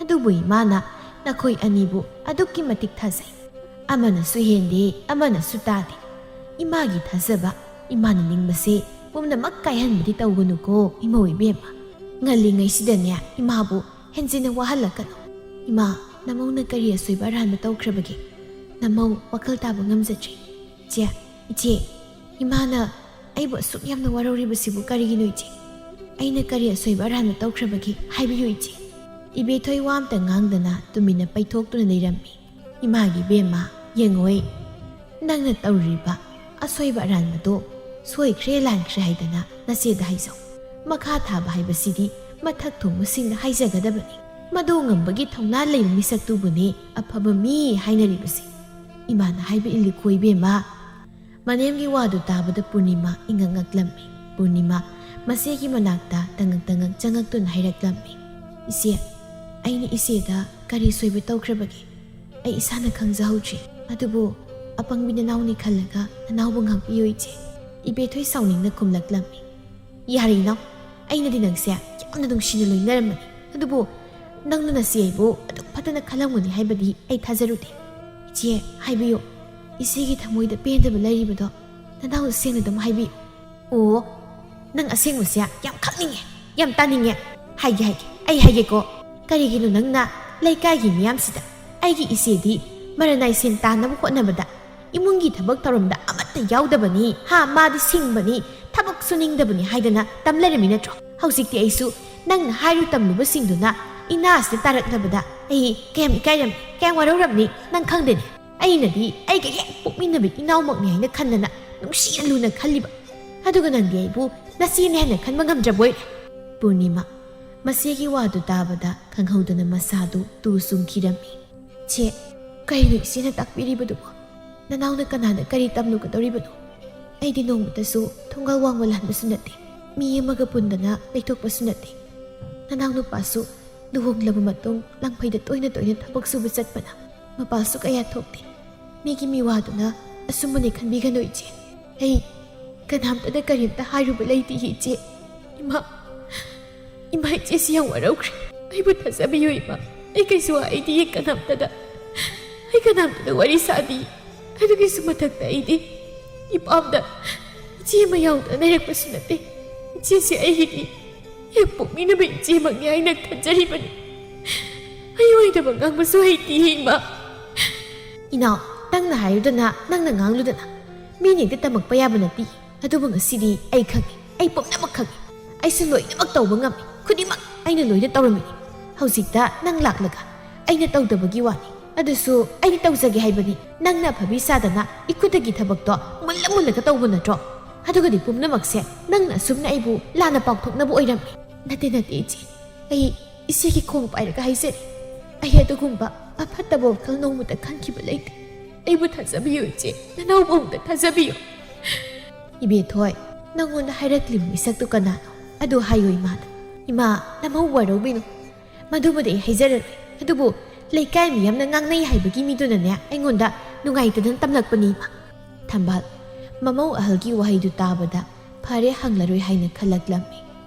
ꯑꯗꯨꯕꯨ ꯏꯃꯥꯅ ꯅꯈꯣꯏ ꯑꯅꯤꯕꯨ ꯑꯗꯨꯛꯀꯤ ꯃꯇꯤꯛ ꯊꯥꯖꯩ꯫ ꯑꯃꯅꯁꯨ ꯍꯦꯟꯗꯦ, ꯑꯃꯅꯁꯨ ꯇꯥꯗꯦ꯫ ꯏꯃꯥꯒꯤ ꯊꯥꯖꯕ, ꯏꯃꯥꯅ ꯅꯤꯡꯕꯁꯦ ꯄꯨꯝꯅꯃꯛ ꯀꯥꯏꯍꯟꯕꯗꯤ ꯇꯧꯒꯅꯨꯀꯣ ꯏꯃꯧ ꯏꯕꯦꯝꯃ꯫ ꯉꯜꯂꯤꯉꯩꯁꯤꯗꯅꯦ ꯏꯃꯥꯕꯨ ꯍꯦꯟꯖꯤꯟꯅ ꯋꯥꯍꯜꯂꯛꯀꯅꯨ꯫ ꯏꯃꯥ, ꯅꯃꯧꯅ ꯀꯔꯤ ꯑꯁꯣꯏꯕ ꯑꯔꯥꯟꯕ ꯇꯧꯈ꯭ꯔꯕꯒꯦ? ꯅꯃꯧ ꯋꯥꯈꯜ ꯇꯥꯕ ꯉꯝꯖꯗ꯭ꯔꯦ꯫ ꯏꯆꯦ, ꯏꯆꯦ, ꯏꯃꯥꯅ ꯑꯩꯕꯨ ꯑꯁꯨꯛ ꯌꯥꯝꯅ ꯋꯥꯔꯧꯔꯤꯕꯁꯤꯕꯨ ꯀꯔꯤꯒꯤꯅꯣ ꯏꯆꯦ? ꯑꯩꯅ ꯀꯔꯤ ꯑꯁꯣꯏꯕ ꯑꯔꯥꯟꯕ ꯇꯧꯈ꯭ꯔꯕꯒꯦ? ꯍꯥꯏꯕꯤꯌꯨ ꯏꯆꯦ꯫ ꯏꯕꯦꯊꯣꯏ ꯋꯥ ꯑꯝꯇ ꯉꯥꯡꯗꯅ ꯇꯨꯃꯤꯟꯅ ꯄꯩꯊꯣꯛꯇꯨꯅ ꯂꯩꯔꯝꯃꯤ꯫ ꯏꯃꯥꯒꯤ ꯏꯕꯦꯝꯃ, ꯌꯦꯡꯉꯣꯏ, ꯅꯪꯅ ꯇꯧꯔꯤꯕ ꯑꯁꯣꯏꯕ ꯑꯔꯥꯟꯕꯗꯣ ꯁꯣꯏꯈ꯭ꯔꯦ ꯂꯥꯟꯈ꯭ꯔꯦ ꯍꯥꯏꯗꯅ ꯅꯆꯦꯗ ꯍꯥꯏꯖꯧ꯫ ꯃꯈꯥ ꯊꯥꯕ ꯍꯥꯏꯕꯁꯤꯗꯤ ꯃꯊꯛ ꯊꯣꯡꯕꯁꯤꯡꯅ ꯍꯥꯏꯖꯒꯗꯕꯅꯤ꯫ ꯃꯗꯨ ꯉꯝꯕꯒꯤ ꯊꯧꯅꯥ ꯂꯩꯕ ꯃꯤꯁꯛꯇꯨꯕꯨꯅꯤ ꯑꯐꯕ ꯃꯤ ꯍꯥꯏꯅꯔꯤꯕꯁꯦ꯫ ꯏꯃꯥꯅ ꯍꯥꯏꯕ ꯏꯜꯂꯨꯀꯣ ꯏꯕꯦꯝꯃ꯫ ꯃꯅꯦꯝꯒꯤ ꯋꯥꯗꯨ ꯇꯥꯕꯗ ꯄꯨꯔꯅꯤꯃꯥ ꯏꯉꯛ ꯉꯛꯂꯝꯃꯤ꯫ ꯄꯨꯔꯅꯤꯃꯥ ꯃꯆꯦꯒꯤ ꯃꯅꯥꯛꯇ ꯇꯉꯛ ꯇꯉꯛ ꯆꯪꯉꯛꯇꯨꯅ ꯍꯥꯏꯔꯛꯂꯝꯃꯤ꯫ ꯏꯆꯦ, ꯑꯩꯅ ꯏꯆꯦꯗ ꯀꯔꯤ ꯁꯣꯏꯕ ꯇꯧꯈ꯭ꯔꯕꯒꯦ? ꯑꯩ ꯏꯁꯥꯅ ꯈꯪꯖꯍꯧꯗ꯭ꯔꯦ꯫ ꯑꯗꯨꯕꯨ ꯑꯄꯪꯕꯤ ꯅꯅꯥꯎꯅꯤ ꯈꯜꯂꯒ ꯅꯅꯥꯎꯕꯨ ꯉꯥꯛꯄꯤꯌꯨ ꯏꯆꯦ꯫ ꯏꯕꯦꯊꯣꯏ ꯁꯥꯎꯅꯤꯡꯅ ꯈꯨꯝꯂꯛꯂꯝꯃꯤ꯫ ꯌꯥꯔꯦ ꯏꯅꯥꯎ, ꯑꯩꯅꯗꯤ ꯅꯪꯁꯦ ꯌꯥꯝꯅ ꯅꯨꯡꯁꯤꯅ ꯂꯣꯏꯅꯔꯝꯕꯅꯤ꯫ ꯑꯗꯨꯕꯨ ꯅꯪꯅ ꯅꯆꯦ ꯑꯩꯕꯨ ꯑꯗꯨꯛ ꯐꯠꯇꯅ ꯈꯜꯂꯝꯒꯅꯤ ꯍꯥꯏꯕꯗꯤ ꯑꯩ ꯊꯥꯖꯔꯨꯗꯦ꯫ ꯏꯆꯦ, ꯍꯥꯏꯕꯤꯌꯨ, ꯏꯆꯦꯒꯤ ꯊꯃꯣꯏꯗ ꯄꯦꯟꯗꯕ ꯂꯩꯔꯤꯕꯗꯣ ꯅꯅꯥꯎꯗ ꯁꯦꯡꯅ ꯑꯗꯨꯝ ꯍꯥꯏꯕꯤꯌꯨ꯫ ꯑꯣ, ꯅꯪ ꯑꯁꯦꯡꯕꯁꯦ ꯌꯥꯝ ꯈꯪꯅꯤꯡꯉꯦ, ꯌꯥꯝ ꯇꯥꯅꯤꯡꯉꯦ꯫ ꯍꯥꯏꯒꯦ, ꯍꯥꯏꯒꯦ, ꯑꯩ ꯍꯥꯏꯒꯦꯀꯣ꯫ ꯀꯔꯤꯒꯤꯅꯣ ꯅꯪꯅ ꯂꯩꯀꯥꯏꯒꯤ ꯃꯤꯌꯥꯝꯁꯤꯗ ꯑꯩꯒꯤ ꯏꯆꯦꯗꯤ ꯃꯔꯟ ꯅꯥꯏ ꯁꯦꯟ ꯇꯥꯟꯅꯕ ꯍꯣꯠꯅꯕꯗ ꯏꯃꯨꯡꯒꯤ ꯊꯕꯛ ꯊꯧꯔꯝꯗ ꯑꯃꯠꯇ ꯌꯥꯎꯗꯕꯅꯤ, ꯍꯥ, ꯃꯥꯗꯤ ꯁꯤꯡꯕꯅꯤ, ꯊꯕꯛ ꯁꯨꯅꯤꯡꯗꯕꯅꯤ ꯍꯥꯏꯗꯅ ꯇꯝ ꯂꯩꯔꯝꯃꯤ ꯅꯠꯇ꯭ꯔꯣ? ꯍꯧꯖꯤꯛꯇꯤ ꯑꯩꯁꯨ ꯅꯪꯅ ꯍꯥꯏꯔꯨ ꯇꯝꯂꯨꯕꯁꯤꯡꯗꯨꯅ ꯏꯅꯥꯁꯤꯗ ꯇꯥꯔꯛꯂꯕꯗ ꯑꯩ ꯀꯌꯥꯝ ꯏꯀꯥꯏꯔꯝꯅꯤ, ꯀꯌꯥꯝ ꯋꯥꯔꯧꯔꯝꯅꯤ ꯅꯪ ꯈꯪꯗꯦꯅꯦ꯫ ꯑꯩꯅꯗꯤ ꯑꯩꯒ ꯍꯦꯛ ꯄꯣꯛꯃꯤꯟꯅꯕ ꯏꯅꯥꯎꯃꯛꯅꯤ ꯍꯥꯏꯅ ꯈꯟꯗꯅ ꯅꯨꯡꯁꯤꯅ ꯂꯨꯅ ꯈꯜꯂꯤꯕ꯫ ꯑꯗꯨꯒ ꯅꯪꯗꯤ ꯑꯩꯕꯨ ꯅꯆꯦꯅꯦ ꯍꯥꯏꯅ ꯈꯟꯕ ꯉꯝꯗ꯭ꯔꯕꯣꯏꯔꯦ꯫ ꯄꯨꯔꯅꯤꯃꯥ, ꯃꯆꯦꯒꯤ ꯋꯥꯗꯨ ꯇꯥꯕꯗ ꯈꯪꯍꯧꯗꯅ ꯃꯁꯥꯗꯨ ꯇꯨ ꯆꯨꯡꯈꯤꯔꯝꯃꯤ꯫ ꯆꯦ, ꯀꯩꯅꯣ ꯏꯆꯦꯅ ꯇꯥꯛꯄꯤꯔꯤꯕꯗꯨꯕꯣ? ꯅꯅꯥꯎꯅ ꯀꯅꯥꯗ ꯀꯔꯤ ꯇꯝꯂꯨꯒꯗꯧꯔꯤꯕꯅꯣ? ꯑꯩꯗꯤ ꯅꯣꯡꯃꯇꯁꯨ ꯊꯣꯡꯒꯥꯜ ꯋꯥꯡꯃ ꯂꯥꯟꯕꯁꯨ ꯅꯠꯇꯦ, ꯃꯤ ꯑꯃꯒ ꯄꯨꯟꯗꯅ ꯂꯩꯊꯣꯛꯄꯁꯨ ꯅꯠꯇꯦ꯫ ꯅꯅꯥꯎ ꯅꯨꯄꯥꯁꯨ ꯂꯨꯍꯣꯡꯂꯕ ꯃꯇꯨꯡ ꯂꯪꯐꯩꯗ ꯇꯣꯏꯅ ꯇꯣꯏꯅ ꯊꯕꯛ ꯁꯨꯕ ꯆꯠꯄꯅ ꯃꯄꯥꯁꯨ ꯀꯌꯥ ꯊꯣꯛꯇꯦ꯫ ꯃꯤꯒꯤ ꯃꯤꯋꯥꯗꯨꯅ ꯑꯆꯨꯝꯕꯅꯦ ꯈꯟꯕꯤꯒꯅꯨ ꯏꯆꯦ꯫ ꯑꯩ ꯀꯅꯥꯝꯇꯗ ꯀꯔꯤꯝꯇ ꯍꯥꯏꯔꯨꯕ ꯂꯩꯇꯦ ꯏꯆꯦ꯫ ꯏꯃꯥ, ꯏꯃꯥ, ꯏꯆꯦꯁꯤ ꯌꯥꯝ ꯋꯥꯔꯧꯈ꯭ꯔꯦ꯫ ꯑꯩꯕꯨ ꯊꯥꯖꯕꯤꯌꯨ ꯏꯃꯥ꯫ ꯑꯩ ꯀꯩꯁꯨ ꯍꯥꯏꯗꯤꯌꯦ ꯀꯅꯥꯝꯇꯗ꯫ ꯑꯩ ꯀꯅꯥꯝꯇꯗ ꯋꯥꯔꯤ ꯁꯥꯗꯤ꯫ ꯑꯗꯨꯒꯤꯁꯨ ꯃꯊꯛꯇ ꯑꯩꯗꯤ ꯏꯄꯥꯝꯗ ꯏꯆꯦ ꯑꯃ ꯌꯥꯎꯗꯅ ꯂꯩꯔꯛꯄꯁꯨ ꯅꯠꯇꯦ꯫ ꯏꯆꯦꯁꯦ ꯑꯩꯒꯤꯗꯤ ꯍꯦꯛ ꯄꯣꯛꯃꯤꯟꯅꯕ ꯏꯆꯦꯃꯛꯅꯤ ꯍꯥꯏꯅ ꯈꯟꯖꯔꯤꯕꯅꯤ꯫ ꯑꯩ ꯑꯣꯏꯗꯕ ꯉꯥꯡꯕꯁꯨ ꯍꯩꯇꯦ ꯏꯃꯥ꯫ ꯏꯅꯥꯎ, ꯅꯪꯅ ꯍꯥꯏꯔꯨꯗꯅ, ꯅꯪꯅ ꯉꯥꯡꯂꯨꯗꯅ꯫ ꯃꯤꯅ ꯍꯦꯛꯇ ꯇꯝꯃꯛꯄ ꯌꯥꯕ ꯅꯠꯇꯦ꯫ ꯑꯗꯨꯕꯨ ꯉꯁꯤꯗꯤ ꯑꯩ ꯈꯪꯉꯤ, ꯑꯩ ꯄꯨꯝꯅꯃꯛ ꯈꯪꯉꯤ꯫ ꯑꯩꯁꯨ ꯂꯣꯏꯅꯃꯛ ꯇꯧꯕ ꯉꯝꯃꯤ, ꯈꯨꯗꯤꯡꯃꯛ ꯑꯩꯅ ꯂꯣꯏꯅ ꯇꯧꯔꯝꯃꯤꯅꯤ꯫ ꯍꯧꯖꯤꯛꯇ ꯅꯪ ꯂꯥꯛꯂꯒ ꯑꯩꯅ ꯇꯧꯗꯕꯒꯤ ꯋꯥꯅꯤ꯫ ꯑꯗꯨꯁꯨ ꯑꯩꯅ ꯇꯧꯖꯒꯦ ꯍꯥꯏꯕꯅꯤ꯫ ꯅꯪꯅ ꯑꯐꯕꯤ ꯁꯥꯗꯅ ꯏꯈꯨꯠꯇꯒꯤ ꯊꯕꯛꯇꯣ ꯃꯨꯜꯂ ꯃꯨꯜꯂꯒ ꯇꯧꯕ ꯅꯠꯇ꯭ꯔꯣ? ꯑꯗꯨꯒꯗꯤ ꯄꯨꯝꯅꯃꯛꯁꯦ ꯅꯪꯅ ꯑꯁꯨꯝꯅ ꯑꯩꯕꯨ ꯂꯥꯟꯅ ꯄꯥꯎꯊꯣꯛꯅꯕ ꯑꯣꯏꯔꯝꯃꯤ꯫ ꯅꯠꯇꯦ, ꯅꯠꯇꯦ, ꯏꯆꯦ꯫ ꯑꯩ ꯏꯆꯦꯒꯤ ꯈꯣꯡ ꯄꯥꯏꯔꯒ ꯍꯥꯏꯖꯔꯤ꯫ ꯑꯩ ꯑꯗꯨꯒꯨꯝꯕ ꯑꯐꯠꯇꯕ ꯋꯥꯈꯜ ꯅꯣꯡꯃꯇ ꯈꯟꯈꯤꯕ ꯂꯩꯇꯦ꯫ ꯑꯩꯕꯨ ꯊꯥꯖꯕꯤꯌꯨ ꯏꯆꯦ, ꯅꯅꯥꯎꯕ ꯑꯃꯨꯛꯇ ꯊꯥꯖꯕꯤꯌꯨ꯫ ꯏꯕꯦꯊꯣꯏ, ꯅꯪꯉꯣꯟꯗ ꯍꯥꯏꯔꯛꯂꯤꯕ ꯃꯤꯁꯛꯇꯨ ꯀꯅꯥꯅꯣ? ꯑꯗꯨ ꯍꯥꯏꯌꯨ ꯏꯃꯥꯗ꯫ ꯏꯃꯥ, ꯅꯃꯧ ꯋꯥꯔꯧꯕꯤꯅꯨ꯫ ꯃꯗꯨꯕꯨꯗꯤ ꯑꯩ ꯍꯥꯏꯖꯔꯔꯣꯏ꯫ ꯑꯗꯨꯕꯨ ꯂꯩꯀꯥꯏ ꯃꯤꯌꯥꯝꯅ ꯉꯥꯡꯅꯩ ꯍꯥꯏꯕꯒꯤ ꯃꯤꯗꯨꯅꯅꯦ ꯑꯩꯉꯣꯟꯗ ꯅꯨꯡꯉꯥꯏꯇꯗꯅ ꯇꯝꯂꯛꯄꯅꯤ ꯏꯃꯥ꯫ ꯊꯝꯕꯥꯜ, ꯃꯃꯧ ꯑꯍꯜꯒꯤ ꯋꯥꯍꯩꯗꯨ ꯇꯥꯕꯗ ꯐꯔꯦ, ꯍꯪꯂꯔꯣꯏ ꯍꯥꯏꯅ ꯈꯜꯂꯛꯂꯝꯃꯤ꯫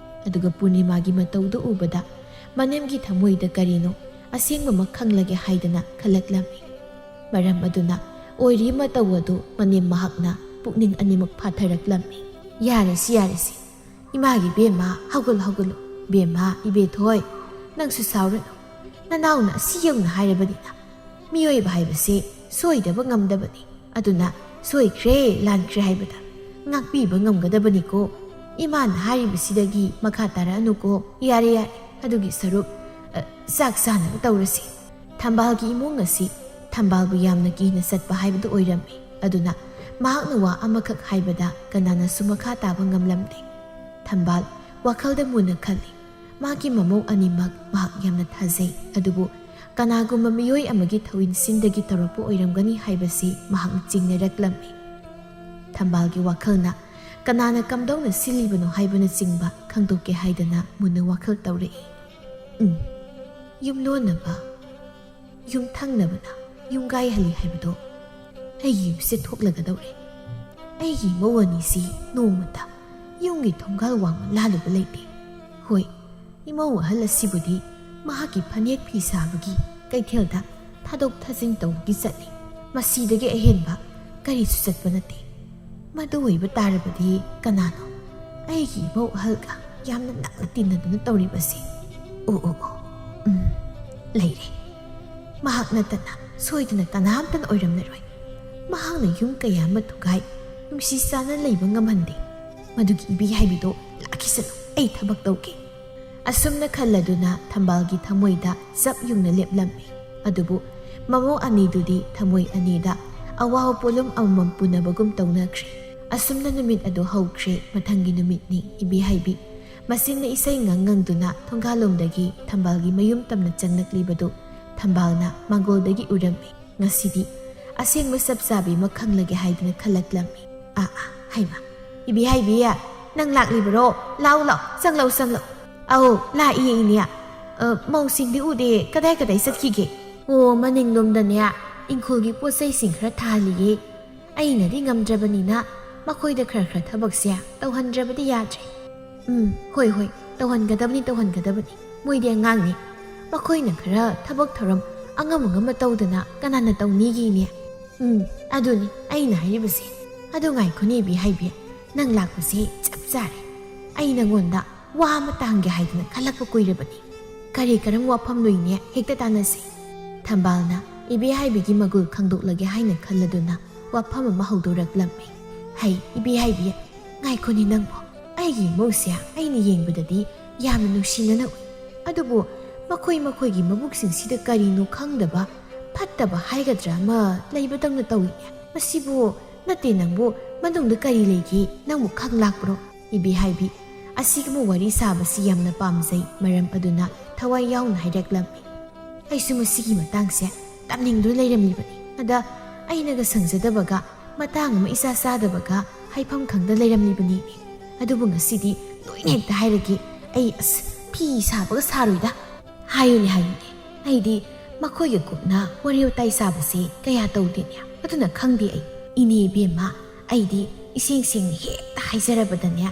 ꯑꯗꯨꯒ ꯄꯨꯔꯅꯤꯃꯥꯒꯤ ꯃꯇꯧꯗꯨ ꯎꯕꯗ ꯃꯅꯦꯝꯒꯤ ꯊꯃꯣꯏꯗ ꯀꯔꯤꯅꯣ ꯑꯁꯦꯡꯕꯃꯛ ꯈꯪꯂꯒꯦ ꯍꯥꯏꯗꯅ ꯈꯜꯂꯛꯂꯝꯃꯤ꯫ ꯃꯔꯝ ꯑꯗꯨꯅ ꯑꯣꯏꯔꯤ ꯃꯇꯧ ꯑꯗꯨ ꯃꯅꯦꯝ ꯃꯍꯥꯛꯅ ꯄꯨꯛꯅꯤꯡ ꯑꯅꯤꯃꯛ ꯐꯥꯊꯔꯛꯂꯝꯃꯤ꯫ "ꯌꯥꯔꯦꯁꯤ, ꯌꯥꯔꯦꯁꯤ꯫ ꯏꯃꯥꯒꯤ ꯕꯦꯝꯃ, ꯍꯧꯒꯠꯂꯨ, ꯍꯧꯒꯠꯂꯨ꯫ ꯕꯦꯝꯃ, ꯏꯕꯦꯊꯣꯏ, ꯅꯪꯁꯨ ꯁꯥꯎꯔꯅꯨ꯫ ꯅꯅꯥꯎꯅ ꯑꯁꯤ ꯌꯧꯅ ꯍꯥꯏꯔꯕꯅꯤꯅ꯫ ꯃꯤꯑꯣꯏꯕ ꯍꯥꯏꯕꯁꯦ ꯁꯣꯏꯗꯕ ꯉꯝꯗꯕꯅꯤ꯫ ꯑꯗꯨꯅ ꯁꯣꯏꯈ꯭ꯔꯦ, ꯂꯥꯟꯈ꯭ꯔꯦ ꯍꯥꯏꯕꯗ ꯉꯥꯛꯄꯤꯕ ꯉꯝꯒꯗꯕꯅꯤꯀꯣ꯫ ꯏꯃꯥꯅ ꯍꯥꯏꯔꯤꯕꯁꯤꯗꯒꯤ ꯃꯈꯥ ꯇꯥꯔꯛꯑꯅꯨꯀꯣ꯫ ꯌꯥꯔꯦ, ꯌꯥꯔꯦ꯫ ꯑꯗꯨꯒꯤ ꯁꯔꯨꯛ, ꯑ, ꯆꯥꯛ ꯆꯥꯅꯕ ꯇꯧꯔꯁꯤ꯫ ꯊꯝꯕꯥꯜꯒꯤ ꯏꯃꯨꯡ ꯑꯁꯤ ꯊꯝꯕꯥꯜꯕꯨ ꯌꯥꯝꯅ ꯀꯤꯅ ꯆꯠꯄ ꯍꯥꯏꯕꯗꯨ ꯑꯣꯏꯔꯝꯃꯤ꯫ ꯑꯗꯨꯅ ꯃꯍꯥꯛꯅ ꯋꯥ ꯑꯃꯈꯛ ꯍꯥꯏꯕꯗ ꯀꯅꯥꯅꯁꯨ ꯃꯈꯥ ꯇꯥꯕ ꯉꯝꯂꯝꯗꯦ꯫ ꯊꯝꯕꯥꯜ ꯋꯥꯈꯜꯗ ꯃꯨꯟꯅ ꯈꯜꯂꯤ꯫ ꯃꯍꯥꯛꯀꯤ ꯃꯃꯧ ꯑꯅꯤꯃꯛ ꯃꯍꯥꯛ ꯌꯥꯝꯅ ꯊꯥꯖꯩ, ꯑꯗꯨꯕꯨ ꯀꯅꯥꯒꯨꯝꯕ ꯃꯤꯑꯣꯏ ꯑꯃꯒꯤ ꯊꯧꯏꯟꯁꯤꯟꯗꯒꯤ ꯇꯧꯔꯛꯄ ꯑꯣꯏꯔꯝꯒꯅꯤ ꯍꯥꯏꯕꯁꯤ ꯃꯍꯥꯛꯅ ꯆꯤꯡꯅꯔꯛꯂꯝꯃꯤ꯫ ꯊꯝꯕꯥꯜꯒꯤ ꯋꯥꯈꯜꯅ ꯀꯅꯥꯅ ꯀꯝꯗꯧꯅ ꯁꯤꯜꯂꯤꯕꯅꯣ ꯍꯥꯏꯕꯅꯆꯤꯡꯕ ꯈꯪꯗꯣꯛꯀꯦ ꯍꯥꯏꯗꯅ ꯃꯨꯟꯅ ꯋꯥꯈꯜ ꯇꯧꯔꯛꯏ꯫ ꯎꯝ, ꯌꯨꯝꯂꯣꯟꯅꯕ, ꯌꯨꯝꯊꯪꯅꯕꯅ ꯌꯨꯝ ꯀꯥꯏꯍꯜꯂꯤ ꯍꯥꯏꯕꯗꯣ ꯑꯩꯒꯤ ꯌꯨꯝꯁꯦ ꯊꯣꯛꯂꯒꯗꯧꯔꯦ꯫ ꯑꯩꯒꯤ ꯏꯃꯧ ꯑꯅꯤꯁꯤ ꯅꯣꯡꯃꯇ ꯌꯨꯝꯒꯤ ꯊꯣꯡꯒꯥꯜ ꯋꯥꯡꯃ ꯂꯥꯜꯂꯨꯕ ꯂꯩꯇꯦ꯫ ꯍꯣꯏ, ꯏꯃꯧ ꯑꯍꯜ ꯑꯁꯤꯕꯨꯗꯤ ꯃꯍꯥꯛꯀꯤ ꯐꯅꯦꯛ ꯐꯤ ꯁꯥꯕꯒꯤ ꯀꯩꯊꯦꯜꯗ ꯊꯥꯗꯣꯛ ꯊꯥꯖꯤꯟ ꯇꯧꯕꯒꯤ ꯆꯠꯂꯤ꯫ ꯃꯁꯤꯗꯒꯤ ꯑꯍꯦꯟꯕ ꯀꯔꯤꯁꯨ ꯆꯠꯄ ꯅꯠꯇꯦ꯫ ꯃꯗꯨ ꯑꯣꯏꯕ ꯇꯥꯔꯕꯗꯤ ꯀꯅꯥꯅꯣ ꯑꯩꯒꯤ ꯏꯃꯧ ꯑꯍꯜꯒ ꯌꯥꯝꯅ ꯅꯛꯅ ꯇꯤꯟꯅꯗꯨꯅ ꯇꯧꯔꯤꯕꯁꯦ? ꯑꯣ, ꯑꯣ, ꯑꯣ, ꯎꯝ, ꯂꯩꯔꯦ꯫ ꯃꯍꯥꯛ ꯅꯠꯇꯅ ꯁꯣꯏꯗꯅ ꯀꯅꯥꯝꯇꯅ ꯑꯣꯏꯔꯝꯂꯔꯣꯏ꯫ ꯃꯍꯥꯛꯅ ꯌꯨꯝ ꯀꯌꯥ ꯑꯃ ꯊꯨꯒꯥꯏ, ꯅꯨꯡꯁꯤ ꯆꯥꯟꯅ ꯂꯩꯕ ꯉꯝꯍꯟꯗꯦ꯫ ꯃꯗꯨꯒꯤ ꯏꯕꯦꯍꯥꯏꯕꯤꯗꯣ ꯂꯥꯛꯈꯤꯁꯅꯨ, ꯑꯩ ꯊꯕꯛ ꯇꯧꯒꯦ꯫ ꯑꯁꯨꯝꯅ ꯈꯜꯂꯗꯨꯅ ꯊꯝꯕꯥꯜꯒꯤ ꯊꯃꯣꯏꯗ ꯆꯞ ꯌꯨꯡꯅ ꯂꯦꯞꯂꯝꯃꯤ꯫ ꯑꯗꯨꯕꯨ ꯃꯃꯧ ꯑꯅꯤꯗꯨꯗꯤ ꯊꯃꯣꯏ ꯑꯅꯤꯗ ꯑꯋꯥꯕ ꯄꯣꯠꯂꯨꯝ ꯑꯃꯃꯝ ꯄꯨꯅꯕꯒꯨꯝ ꯇꯧꯅꯈ꯭ꯔꯦ꯫ ꯑꯁꯨꯝꯅ ꯅꯨꯃꯤꯠ ꯑꯗꯨ ꯍꯧꯈ꯭ꯔꯦ꯫ ꯃꯊꯪꯒꯤ ꯅꯨꯃꯤꯠꯅꯤ꯫ ꯏꯕꯦꯍꯥꯏꯕꯤ ꯃꯆꯤꯟꯅ ꯏꯁꯩ ꯉꯪ ꯉꯪꯗꯨꯅ ꯊꯣꯡꯒꯥꯜꯂꯣꯝꯗꯒꯤ ꯊꯝꯕꯥꯜꯒꯤ ꯃꯌꯨꯝ ꯇꯝꯅ ꯆꯪꯂꯛꯂꯤꯕꯗꯨ ꯊꯝꯕꯥꯜꯅ ꯃꯥꯡꯒꯣꯜꯗꯒꯤ ꯎꯔꯝꯃꯤ꯫ ꯉꯁꯤꯗꯤ ꯑꯁꯦꯡꯕ ꯆꯞ ꯆꯥꯕꯤ ꯑꯃ ꯈꯪꯂꯒꯦ ꯍꯥꯏꯗꯨꯅ ꯈꯜꯂꯛꯂꯝꯃꯤ꯫ ꯑꯥ, ꯑꯥ, ꯍꯩꯃ, ꯏꯕꯦꯍꯥꯏꯕꯤ, ꯅꯪ ꯂꯥꯛꯂꯤꯕꯔꯣ? ꯂꯥꯎ, ꯂꯥꯎ, ꯆꯪꯂꯧ, ꯆꯪꯂꯧ꯫ ꯑꯧ, ꯂꯥꯛꯏꯌꯦ, ꯏꯅꯦ꯫ ꯑ, ꯃꯧꯁꯤꯡꯗꯤ ꯎꯗꯦ, ꯀꯗꯥꯏ ꯀꯗꯥꯏ ꯆꯠꯈꯤꯒꯦ? ꯑꯣ, ꯃꯅꯤꯡꯂꯣꯝꯗꯅꯦ, ꯏꯪꯈꯣꯜꯒꯤ ꯄꯣꯠ ꯆꯩꯁꯤꯡ ꯈꯔ ꯊꯥꯍꯜꯂꯤꯌꯦ꯫ ꯑꯩꯅꯗꯤ ꯉꯝꯗ꯭ꯔꯕꯅꯤꯅ ꯃꯈꯣꯏꯗ ꯈꯔ ꯈꯔ ꯊꯕꯛꯁꯦ ꯇꯧꯍꯟꯗ꯭ꯔꯕꯗꯤ ꯌꯥꯗ꯭ꯔꯦ꯫ ꯎꯝ, ꯍꯣꯏ, ꯍꯣꯏ, ꯇꯧꯍꯟꯒꯗꯕꯅꯤ, ꯇꯧꯍꯟꯒꯗꯕꯅꯤ꯫ ꯃꯣꯏꯗꯤ ꯑꯉꯥꯡꯅꯤ꯫ ꯃꯈꯣꯏꯅ ꯈꯔ ꯊꯕꯛ ꯊꯧꯔꯝ ꯑꯉꯝ ꯑꯉꯝꯕ ꯇꯧꯗꯅ ꯀꯅꯥꯅ ꯇꯧꯅꯤꯒꯦ, ꯏꯅꯦ? ꯎꯝ, ꯑꯗꯨꯅꯤ ꯑꯩꯅ ꯍꯥꯏꯔꯤꯕꯁꯦ꯫ ꯑꯗꯨ ꯉꯥꯏꯈꯣꯅꯦ, ꯏꯕꯦꯍꯥꯏꯕꯤ, ꯅꯪ ꯂꯥꯛꯄꯁꯦ ꯆꯞ ꯆꯥꯔꯦ꯫ ꯑꯩ ꯅꯪꯉꯣꯟꯗ ꯋꯥ ꯑꯃ ꯇꯥꯡꯒꯦ ꯍꯥꯏꯗꯅ ꯈꯜꯂꯛꯄ ꯀꯨꯏꯔꯕꯅꯤ꯫ ꯀꯔꯤ ꯀꯔꯝ ꯋꯥꯐꯝꯅꯣ, ꯏꯅꯦ? ꯍꯦꯛꯇ ꯇꯥꯟꯅꯁꯤ꯫ ꯊꯝꯕꯥꯜꯅ ꯏꯕꯦꯍꯥꯏꯕꯤꯒꯤ ꯃꯒꯨꯜ ꯈꯪꯗꯣꯛꯂꯒꯦ ꯍꯥꯏꯅ ꯈꯜꯂꯗꯨꯅ ꯋꯥꯐꯝ ꯑꯃ ꯍꯧꯗꯣꯔꯛꯂꯝꯃꯤ꯫ ꯍꯩ, ꯏꯕꯦꯍꯥꯏꯕꯤ, ꯉꯥꯏꯈꯣꯅꯦ ꯅꯪꯕꯣ꯫ ꯑꯩꯒꯤ ꯏꯃꯧꯁꯦ ꯑꯩꯅ ꯌꯦꯡꯕꯗꯗꯤ ꯌꯥꯝꯅ ꯅꯨꯡꯁꯤꯅꯅ ꯎꯏ꯫ ꯑꯗꯨꯕꯨ ꯃꯈꯣꯏ ꯃꯈꯣꯏꯒꯤ ꯃꯕꯨꯛꯁꯤꯡꯁꯤꯗ ꯀꯔꯤꯅꯣ ꯈꯪꯗꯕ ꯐꯠꯇꯕ ꯍꯥꯏꯒꯗ꯭ꯔꯥ ꯑꯃ ꯂꯩꯕꯗꯧꯅ ꯇꯧꯏꯅꯦ꯫ ꯃꯁꯤꯕꯨ, ꯅꯠꯇꯦ, ꯅꯪꯕꯨ ꯃꯅꯨꯡꯗ ꯀꯔꯤ ꯂꯩꯒꯦ? ꯅꯪꯕꯨ ꯈꯪ ꯂꯥꯛꯄ꯭ꯔꯣ? ꯏꯕꯦꯍꯥꯏꯕꯤ, ꯑꯁꯤꯒꯨꯝꯕ ꯋꯥꯔꯤ ꯁꯥꯕꯁꯤ ꯌꯥꯝꯅ ꯄꯥꯝꯖꯩ꯫ ꯃꯔꯝ ꯑꯗꯨꯅ ꯊꯋꯥꯏ ꯌꯥꯎꯅ ꯍꯥꯏꯔꯛꯂꯝꯃꯤ꯫ ꯑꯩꯁꯨ ꯃꯁꯤꯒꯤ ꯃꯇꯥꯡꯁꯦ ꯇꯝꯅꯤꯡꯗꯨꯅ ꯂꯩꯔꯝꯂꯤꯕꯅꯤ꯫ ꯑꯗ ꯑꯩꯅꯒ ꯁꯪꯖꯗꯕꯒ, ꯃꯇꯥꯡ ꯑꯃ ꯏꯆꯥ ꯆꯥꯗꯕꯒ, ꯍꯥꯏꯐꯝ ꯈꯪꯗ ꯂꯩꯔꯝꯂꯤꯕꯅꯤ꯫ ꯑꯗꯨꯕꯨ ꯉꯁꯤꯗꯤ ꯂꯣꯏꯅ ꯍꯦꯛꯇ ꯍꯥꯏꯔꯒꯦ꯫ ꯑꯩ, ꯑꯁ, ꯐꯤ ꯁꯥꯕꯒ ꯁꯥꯔꯣꯏꯗ꯫ ꯍꯥꯏꯌꯨꯅꯦ, ꯍꯥꯏꯌꯨꯅꯦ꯫ ꯑꯩꯗꯤ ꯃꯈꯣꯏꯒ ꯀꯨꯞꯅ ꯋꯥꯔꯤ ꯋꯥꯇꯥꯏ ꯁꯥꯕꯁꯦ ꯀꯌꯥ ꯇꯧꯗꯦꯅꯦ꯫ ꯑꯗꯨꯅ ꯈꯪꯗꯦ ꯑꯩ꯫ ꯏꯅꯦ ꯏꯕꯦꯝꯃ, ꯑꯩꯗꯤ ꯏꯁꯦꯡ ꯁꯦꯡꯅ ꯍꯦꯛꯇ ꯍꯥꯏꯖꯔꯕꯗꯅꯦ,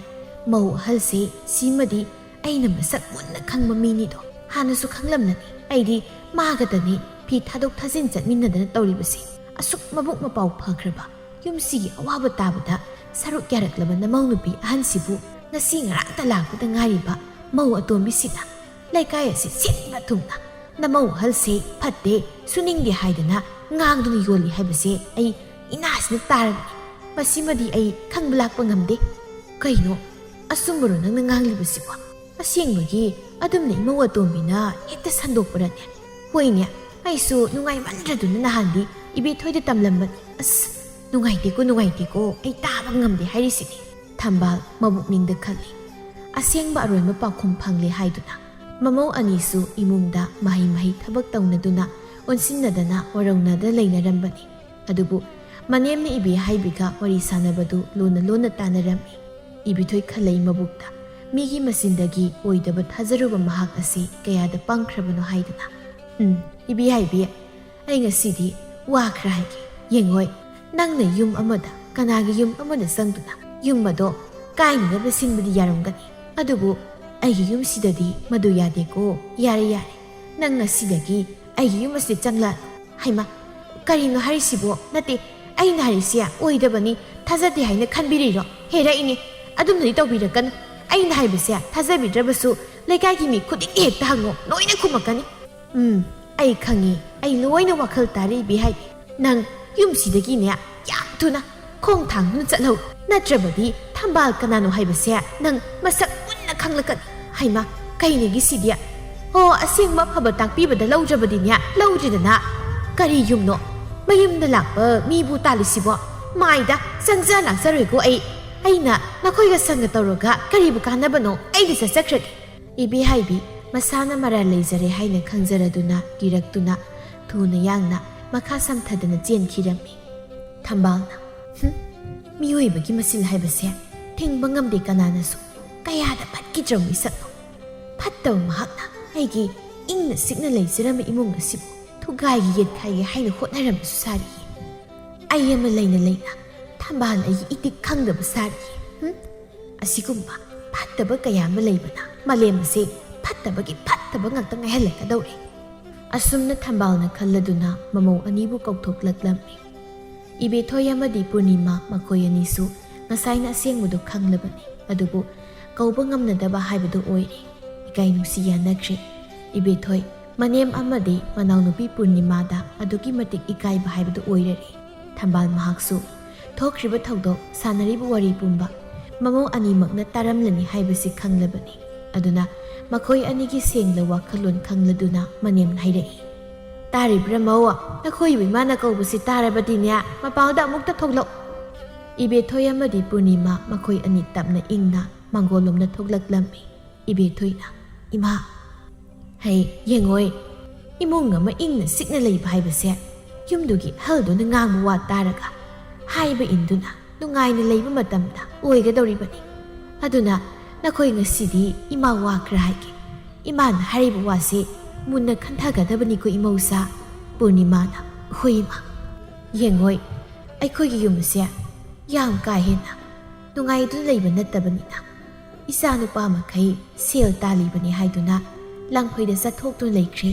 ꯃꯧ ꯑꯍꯜꯁꯦ ꯁꯤꯃꯗꯤ ꯑꯩꯅ ꯃꯁꯛ ꯃꯨꯟꯅ ꯈꯪꯕ ꯃꯤꯅꯤꯗꯣ ꯍꯥꯟꯅꯁꯨ ꯈꯪꯂꯝꯂꯅꯤ꯫ ꯑꯩꯗꯤ ꯃꯥꯒꯗꯅꯤ ꯐꯤ ꯊꯥꯗꯣꯛ ꯊꯥꯖꯤꯟ ꯆꯠꯃꯤꯟꯅꯗꯅ ꯇꯧꯔꯤꯕꯁꯦ꯫ ꯑꯁꯨꯛ ꯃꯕꯨꯛ ꯃꯄꯥꯎ ꯐꯈ꯭ꯔꯕ, ꯌꯨꯝꯁꯤꯒꯤ ꯑꯋꯥꯕ ꯇꯥꯕꯗ ꯁꯔꯨꯛ ꯌꯥꯔꯛꯂꯕ ꯅꯃꯧ ꯅꯨꯄꯤ ꯑꯍꯟꯁꯤꯕꯨ ꯉꯁꯤ ꯉꯔꯥꯡꯇ ꯂꯥꯛꯄꯗ ꯉꯥꯏꯔꯤꯕ ꯃꯧ ꯑꯇꯣꯝꯕꯤꯁꯤꯅ ꯂꯩꯀꯥꯏ ꯑꯁꯤ ꯁꯤꯟꯕ ꯊꯨꯡꯅ "ꯅꯃꯧ ꯑꯍꯜꯁꯦ ꯐꯠꯇꯦ, ꯁꯨꯅꯤꯡꯗꯦ" ꯍꯥꯏꯗꯅ ꯉꯥꯡꯗꯨꯅ ꯌꯣꯜꯂꯤ ꯍꯥꯏꯕꯁꯦ ꯑꯩ ꯏꯅꯥꯁꯤꯅ ꯇꯥꯔꯕꯅꯤ꯫ ꯃꯁꯤꯃꯗꯤ ꯑꯩ ꯈꯪꯕ ꯂꯥꯛꯄ ꯉꯝꯗꯦ꯫ ꯀꯩꯅꯣ, ꯑꯆꯨꯝꯕꯔꯣ ꯅꯪꯅ ꯉꯥꯡꯂꯤꯕꯁꯤꯕꯣ? ꯑꯁꯦꯡꯕꯒꯤ ꯑꯗꯨꯝꯅ ꯏꯃꯧ ꯑꯇꯣꯝꯕꯤꯅ ꯍꯦꯛꯇ ꯁꯟꯗꯣꯛꯄꯔꯅꯦ? ꯍꯣꯏꯅꯦ, ꯑꯩꯁꯨ ꯅꯨꯡꯉꯥꯏꯃꯟꯗ꯭ꯔꯗꯨꯅ ꯅꯍꯥꯟꯗꯤ ꯏꯕꯦꯊꯣꯏꯗ ꯇꯝꯂꯝꯕꯅꯤ꯫ ꯑꯁ, ꯅꯨꯡꯉꯥꯏꯇꯦꯀꯣ, ꯅꯨꯡꯉꯥꯏꯇꯦꯀꯣ, ꯑꯩ ꯇꯥꯕ ꯉꯝꯗꯦ ꯍꯥꯏꯔꯤꯁꯤꯅꯤ꯫ ꯊꯝꯕꯥꯜ ꯃꯕꯨꯛꯅꯤꯡꯗ ꯈꯜꯂꯤ, ꯑꯁꯦꯡꯕ ꯑꯔꯣꯏꯕ ꯄꯥꯎꯈꯨꯝ ꯐꯪꯂꯦ ꯍꯥꯏꯗꯨꯅ꯫ ꯃꯃꯧ ꯑꯅꯤꯁꯨ ꯏꯃꯨꯡꯗ ꯃꯍꯩ ꯃꯍꯩ ꯊꯕꯛ ꯇꯧꯅꯗꯨꯅ ꯑꯣꯟꯁꯤꯟꯅꯗꯅ ꯋꯥꯔꯧꯅꯗ ꯂꯩꯅꯔꯝꯕꯅꯤ꯫ ꯑꯗꯨꯕꯨ ꯃꯅꯦꯝꯅ ꯏꯕꯦ ꯍꯥꯏꯕꯤꯒ ꯋꯥꯔꯤ ꯁꯥꯟꯅꯕꯗꯨ ꯂꯣꯟꯅ ꯂꯣꯟꯅ ꯇꯥꯟꯅꯔꯝꯃꯤ꯫ ꯏꯕꯤꯊꯣꯏ ꯈꯜꯂꯩ ꯃꯕꯨꯛꯇ, ꯃꯤꯒꯤ ꯃꯆꯤꯟꯗꯒꯤ ꯑꯣꯏꯗꯕ ꯊꯥꯖꯔꯨꯕ ꯃꯍꯥꯛ ꯑꯁꯤ ꯀꯌꯥꯗ ꯄꯪꯈ꯭ꯔꯕꯅꯣ ꯍꯥꯏꯗꯅ꯫ "ꯎꯝ, ꯏꯕꯦ ꯍꯥꯏꯕꯤ, ꯑꯩ ꯉꯁꯤꯗꯤ ꯋꯥ ꯈꯔ ꯍꯥꯏꯒꯦ꯫ ꯌꯦꯡꯉꯣꯏ, ꯅꯪꯅ ꯌꯨꯝ ꯑꯃꯗ ꯀꯅꯥꯒꯤ ꯌꯨꯝ ꯑꯃꯗ ꯆꯪꯗꯨꯅ ꯌꯨꯝ ꯑꯗꯣ ꯀꯥꯏꯅꯅꯕ ꯁꯤꯟꯕꯗꯤ ꯌꯥꯔꯝꯒꯅꯤ, ꯑꯗꯨꯕꯨ ꯑꯩꯒꯤ ꯌꯨꯝꯁꯤꯗꯗꯤ ꯃꯗꯨ ꯌꯥꯗꯦꯀꯣ꯫ ꯌꯥꯔꯦ, ꯌꯥꯔꯦ, ꯅꯪ ꯉꯁꯤꯗꯒꯤ ꯑꯩꯒꯤ ꯌꯨꯝ ꯑꯁꯤꯗ ꯆꯪꯂꯛ"꯫ ꯍꯩꯃꯥ, ꯀꯔꯤꯅꯣ ꯍꯥꯏꯔꯤꯁꯤꯕꯣ? ꯅꯠꯇꯦ, ꯑꯩꯅ ꯍꯥꯏꯔꯤꯁꯦ ꯑꯣꯏꯗꯕꯅꯤ, ꯊꯥꯖꯗꯦ ꯍꯥꯏꯅ ꯈꯟꯕꯤꯔꯤꯔꯣ? ꯍꯦꯔꯛꯏꯅꯦ, ꯑꯗꯨꯝꯅꯗꯤ ꯇꯧꯕꯤꯔꯛꯀꯅꯨ꯫ ꯑꯩꯅ ꯍꯥꯏꯕꯁꯦ ꯊꯥꯖꯕꯤꯗ꯭ꯔꯕꯁꯨ ꯂꯩꯀꯥꯏꯒꯤ ꯃꯤ ꯈꯨꯗꯤꯡꯒꯤ ꯍꯦꯛꯇ ꯍꯪꯉꯣ, ꯂꯣꯏꯅ ꯈꯨꯝꯃꯛꯀꯅꯤ꯫ ꯎꯝ, ꯑꯩ ꯈꯪꯉꯤ, ꯑꯩ ꯂꯣꯏꯅ ꯋꯥꯈꯜ ꯇꯥꯔꯦ ꯏꯕꯦ ꯍꯥꯏꯕꯤ꯫ ꯅꯪ ꯌꯨꯝꯁꯤꯗꯒꯤꯅꯦ ꯌꯥꯝ ꯊꯨꯅ ꯈꯣꯡ ꯊꯥꯡꯗꯨꯅ ꯆꯠꯍꯧ, ꯅꯠꯇ꯭ꯔꯕꯗꯤ ꯊꯝꯕꯥꯜ ꯀꯅꯥꯅꯣ ꯍꯥꯏꯕꯁꯦ ꯅꯪ ꯃꯁꯛ ꯃꯨꯟꯅ ꯈꯪꯂꯛꯀꯅꯤ꯫ ꯍꯩꯃꯥ, ꯀꯩꯅꯣꯒꯤ ꯁꯤꯗꯤ? ꯑꯣ, ꯑꯁꯦꯡꯕ ꯑꯐꯕ ꯇꯥꯛꯄꯤꯕꯗ ꯂꯧꯗ꯭ꯔꯕꯗꯤꯅꯦ ꯂꯧꯗ꯭ꯔꯤꯗꯅ꯫ ꯀꯔꯤ ꯌꯨꯝꯅꯣ? ꯃꯌꯨꯝꯗ ꯂꯥꯛꯄ ꯃꯤꯕꯨ ꯇꯥꯜꯂꯤꯁꯤꯕꯣ? ꯃꯥꯏꯗ ꯆꯪꯖ ꯂꯥꯛꯆꯔꯣꯏꯀꯣ ꯑꯩ꯫ ꯑꯩꯅ ꯅꯈꯣꯏꯒ ꯁꯪꯒ ꯇꯧꯔꯒ ꯀꯔꯤꯕꯨ ꯀꯥꯟꯅꯕꯅꯣ? ꯑꯩꯗꯤ ꯆꯠꯆꯈ꯭ꯔꯒꯦ꯫ ꯏꯕꯦ ꯍꯥꯏꯕꯤ ꯃꯁꯥꯅ ꯃꯔꯥꯜ ꯂꯩꯖꯔꯦ ꯍꯥꯏꯅ ꯈꯪꯖꯔꯗꯨꯅ ꯀꯤꯔꯛꯇꯨꯅ ꯊꯨꯅ ꯌꯥꯡꯅ ꯃꯈꯥ ꯁꯝꯊꯗꯅ ꯆꯦꯟꯈꯤꯔꯝꯃꯤ꯫ ꯊꯝꯕꯥꯜꯅ, "ꯍꯨꯝ, ꯃꯤꯑꯣꯏꯕꯒꯤ ꯃꯆꯤꯟ ꯍꯥꯏꯕꯁꯦ ꯊꯤꯡꯕ ꯉꯝꯗꯦ ꯀꯅꯥꯅꯁꯨ꯫ ꯀꯌꯥꯗ ꯐꯠꯈꯤꯗ꯭ꯔꯕ ꯃꯤꯁꯛꯅꯣ꯫ ꯐꯠꯇꯕ ꯃꯍꯥꯛꯅ ꯑꯩꯒꯤ ꯏꯪꯅ ꯆꯤꯛꯅ ꯂꯩꯖꯔꯝꯕ ꯏꯃꯨꯡ ꯑꯁꯤꯕꯨ ꯊꯨꯒꯥꯏꯒꯦ ꯌꯦꯠꯈꯥꯏꯒꯦ ꯍꯥꯏꯅ ꯍꯣꯠꯅꯔꯝꯕꯁꯨ ꯁꯥꯔꯤꯌꯦ꯫ ꯑꯩ ꯑꯃ ꯂꯩꯅ ꯂꯩꯅ ꯊꯝꯕꯥꯜ ꯑꯩꯒꯤ ꯏꯇꯤꯛ ꯈꯪꯗꯕ ꯁꯥꯔꯤꯌꯦ꯫ ꯍꯨꯝ? ꯑꯁꯤꯒꯨꯝꯕ ꯐꯠꯇꯕ ꯀꯌꯥ ꯑꯃ ꯂꯩꯕꯅ ꯃꯥꯂꯦꯝ ꯑꯁꯤ ꯐꯠꯇꯕꯒꯤ ꯐꯠꯇꯕ ꯉꯥꯛꯇ ꯉꯥꯏꯍꯜꯂꯛꯀꯗꯧꯔꯦ꯫ ꯑꯁꯨꯝꯅ ꯊꯝꯕꯥꯜꯅ ꯈꯜꯂꯗꯨꯅ ꯃꯃꯧ ꯑꯅꯤꯕꯨ ꯀꯧꯊꯣꯛꯂꯛꯂꯝꯃꯤ꯫ ꯏꯕꯦꯊꯣꯏ ꯑꯃꯗꯤ ꯄꯨꯔꯅꯤꯃꯥ ꯃꯈꯣꯏ ꯑꯅꯤꯁꯨ ꯉꯁꯥꯏꯅ ꯑꯁꯦꯡꯕꯗꯨ ꯈꯪꯂꯕꯅꯤ, ꯑꯗꯨꯕꯨ ꯀꯧꯕ ꯉꯝꯅꯗꯕ ꯍꯥꯏꯕꯗꯨ ꯑꯣꯏꯔꯦ꯫ ꯏꯀꯥꯏ ꯅꯨꯡꯁꯤ ꯌꯥꯅꯈ꯭ꯔꯦ꯫ ꯏꯕꯦꯊꯣꯏ, ꯃꯅꯦꯝ ꯑꯃꯗꯤ ꯃꯅꯥꯎꯅꯨꯄꯤ ꯄꯨꯔꯅꯤꯃꯥꯗ ꯑꯗꯨꯛꯀꯤ ꯃꯇꯤꯛ ꯏꯀꯥꯏꯕ ꯍꯥꯏꯕꯗꯨ ꯑꯣꯏꯔꯔꯦ꯫ ꯊꯝꯕꯥꯜ ꯃꯍꯥꯛꯁꯨ ꯊꯣꯛꯈ꯭ꯔꯤꯕ ꯊꯧꯗꯣꯛ, ꯁꯥꯟꯅꯔꯤꯕ ꯋꯥꯔꯤ ꯄꯨꯝꯕ ꯃꯃꯧ ꯑꯅꯤꯃꯛꯅ ꯇꯥꯔꯝꯂꯅꯤ ꯍꯥꯏꯕꯁꯤ ꯈꯪꯂꯕꯅꯤ꯫ ꯑꯗꯨꯅ ꯃꯈꯣꯏ ꯑꯅꯤꯒꯤ ꯁꯦꯡꯂ ꯋꯥꯈꯜꯂꯣꯟ ꯈꯪꯂꯗꯨꯅ ꯃꯅꯦꯝꯅ ꯍꯥꯏꯔꯛꯏ, "ꯇꯥꯔꯤꯕ꯭ꯔꯥ ꯃꯧ? ꯅꯈꯣꯏꯕꯨ ꯏꯃꯥꯅ ꯀꯧꯕꯁꯤ ꯇꯥꯔꯕꯗꯤꯅꯦ, ꯃꯄꯥꯟꯗ ꯑꯃꯨꯛꯇ ꯊꯣꯛꯂꯛꯎ꯫" ꯏꯕꯦꯊꯣꯏ ꯑꯃꯗꯤ ꯄꯨꯔꯅꯤꯃꯥ ꯃꯈꯣꯏ ꯑꯅꯤ ꯇꯞꯅ ꯏꯪꯅ ꯃꯥꯡꯒꯣꯜꯂꯣꯝꯗ ꯊꯣꯛꯂꯛꯂꯝꯃꯤ꯫ ꯏꯕꯦꯊꯣꯏꯅ, "ꯏꯃꯥ, ꯍꯩ, ꯌꯦꯡꯉꯣꯏ, ꯏꯃꯨꯡ ꯑꯃ ꯏꯪꯅ ꯆꯤꯛꯅ ꯂꯩꯕ ꯍꯥꯏꯕꯁꯦ ꯌꯨꯝꯗꯨꯒꯤ ꯑꯍꯜꯗꯨꯅ ꯉꯥꯡꯕ ꯋꯥ ꯇꯥꯔꯒ ꯍꯥꯏꯕ ꯏꯟꯗꯨꯅ ꯅꯨꯡꯉꯥꯏꯅ ꯂꯩꯕ ꯃꯇꯝꯗ ꯑꯣꯏꯒꯗꯧꯔꯤꯕꯅꯤ꯫ ꯑꯗꯨꯅ ꯅꯈꯣꯏ ꯉꯁꯤꯗꯤ ꯏꯃꯥ ꯋꯥ ꯈꯔ ꯍꯥꯏꯒꯦ꯫ ꯏꯃꯥꯅ ꯍꯥꯏꯔꯤꯕ ꯋꯥꯁꯦ ꯃꯨꯟꯅ ꯈꯟꯊꯒꯗꯕꯅꯤꯀꯣ ꯏꯃꯧꯁꯥ꯫" ꯄꯨꯔꯅꯤꯃꯥꯅ, "ꯍꯣꯏ ꯏꯃꯥ, ꯌꯦꯡꯉꯣꯏ, ꯑꯩꯈꯣꯏꯒꯤ ꯌꯨꯝ ꯑꯁꯦ ꯌꯥꯝ ꯀꯥ ꯍꯦꯟꯅ ꯅꯨꯡꯉꯥꯏꯗꯨꯅ ꯂꯩꯕ ꯅꯠꯇꯕꯅꯤꯅ, ꯏꯆꯥ ꯅꯨꯄꯥ ꯃꯈꯩ ꯁꯦꯜ ꯇꯥꯜꯂꯤꯕꯅꯤ ꯍꯥꯏꯗꯨꯅ ꯂꯥꯡꯐꯩꯗ ꯆꯠꯊꯣꯛꯇꯨꯅ ꯂꯩꯈ꯭ꯔꯦ꯫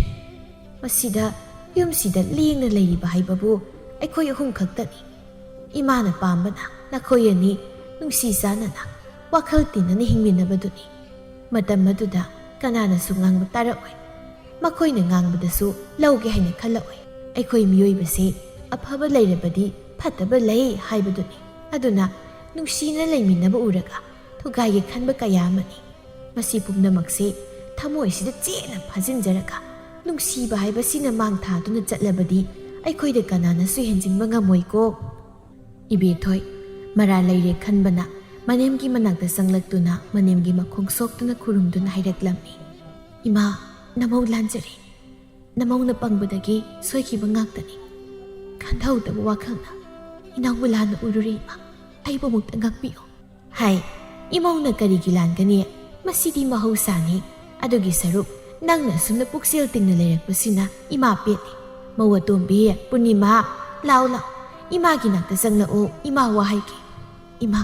ꯃꯁꯤꯗ ꯌꯨꯝꯁꯤꯗ ꯂꯦꯡꯅ ꯂꯩꯔꯤꯕ ꯍꯥꯏꯕꯕꯨ ꯑꯩꯈꯣꯏ ꯑꯍꯨꯝ ꯈꯛꯇꯅꯤ꯫ ꯏꯃꯥꯅ ꯄꯥꯝꯕꯅ ꯅꯈꯣꯏ ꯑꯅꯤ ꯅꯨꯡꯁꯤ ꯆꯥꯟꯅꯅ ꯋꯥꯈꯜ ꯇꯤꯟꯅꯅ ꯍꯤꯡꯃꯤꯟꯅꯕꯗꯨꯅꯤ꯫ ꯃꯇꯝ ꯑꯗꯨꯗ ꯀꯅꯥꯅꯁꯨ ꯉꯥꯡꯕ ꯇꯥꯔꯛꯑꯣꯏ꯫ ꯃꯈꯣꯏꯅ ꯉꯥꯡꯕꯗꯁꯨ ꯂꯧꯒꯦ ꯍꯥꯏꯅ ꯈꯜꯂꯛꯑꯣꯏ꯫ ꯑꯩꯈꯣꯏ ꯃꯤꯑꯣꯏꯕꯁꯤ ꯑꯐꯕ ꯂꯩꯔꯕꯗꯤ ꯐꯠꯇꯕ ꯂꯩ ꯍꯥꯏꯕꯗꯨꯅꯤ꯫ ꯑꯗꯨꯅ ꯅꯨꯡꯁꯤꯅ ꯂꯩꯃꯤꯟꯅꯕ ꯎꯔꯒ ꯊꯨꯒꯥꯏꯒꯦ ꯈꯟꯕ ꯀꯌꯥ ꯑꯃꯅꯤ꯫ ꯃꯁꯤ ꯄꯨꯝꯅꯃꯛꯁꯦ ꯊꯃꯣꯏꯁꯤꯗ ꯆꯦꯠꯅ ꯐꯥꯖꯤꯟꯖꯔꯒ ꯅꯨꯡꯁꯤꯕ ꯍꯥꯏꯕꯁꯤꯅ ꯃꯥꯡ ꯊꯥꯗꯨꯅ ꯆꯠꯂꯕꯗꯤ ꯑꯩꯈꯣꯏꯗ ꯀꯅꯥꯅꯁꯨ ꯍꯦꯟꯖꯤꯟꯕ ꯉꯝꯃꯣꯏꯀꯣ꯫" ꯏꯕꯦꯊꯣꯏ, ꯃꯔꯥ ꯂꯩꯔꯦ ꯈꯟꯕꯅ ꯃꯅꯦꯝꯒꯤ ꯃꯅꯥꯛꯇ ꯆꯪꯂꯛꯇꯨꯅ ꯃꯅꯦꯝꯒꯤ ꯃꯈꯣꯡ ꯁꯣꯛꯇꯨꯅ ꯈꯨꯔꯨꯝꯗꯨꯅ ꯍꯥꯏꯔꯛꯂꯝꯃꯤ, "ꯏꯃꯥ, ꯅꯃꯧ ꯂꯥꯟꯖꯔꯦ꯫ ꯅꯃꯧꯅ ꯄꯪꯕꯗꯒꯤ ꯁꯣꯏꯈꯤꯕ ꯉꯥꯛꯇꯅꯤ꯫ ꯈꯟꯊꯍꯧꯗꯕ ꯋꯥꯈꯜꯅ ꯏꯅꯥꯎꯕꯨ ꯂꯥꯟꯅ ꯎꯔꯨꯔꯦ ꯏꯃꯥ꯫ ꯑꯩꯕꯨ ꯑꯃꯨꯛꯇ ꯉꯥꯛꯄꯤꯌꯨ꯫" ꯍꯥꯏ, "ꯏꯃꯧꯅ ꯀꯔꯤꯒꯤ ꯂꯥꯟꯒꯅꯤ? ꯃꯁꯤꯗꯤ ꯃꯍꯧꯁꯥꯅꯤ꯫ ꯑꯗꯨꯒꯤ ꯁꯔꯨꯛ ꯅꯪꯅ ꯑꯁꯨꯝꯅ ꯄꯨꯛꯆꯦꯜ ꯇꯤꯡꯅ ꯂꯩꯔꯛꯄꯁꯤꯅ ꯏꯃꯥ ꯄꯦꯠꯂꯤ꯫ ꯃꯧ ꯑꯇꯣꯝꯕꯤ, ꯄꯨꯔꯅꯤꯃꯥ, ꯂꯥꯎ ꯂꯥꯎ, ꯏꯃꯥꯒꯤ ꯅꯥꯛꯇ ꯆꯪꯂꯛꯑꯣ, ꯏꯃꯥ ꯋꯥ ꯍꯥꯏꯒꯦ꯫ ꯏꯃꯥ,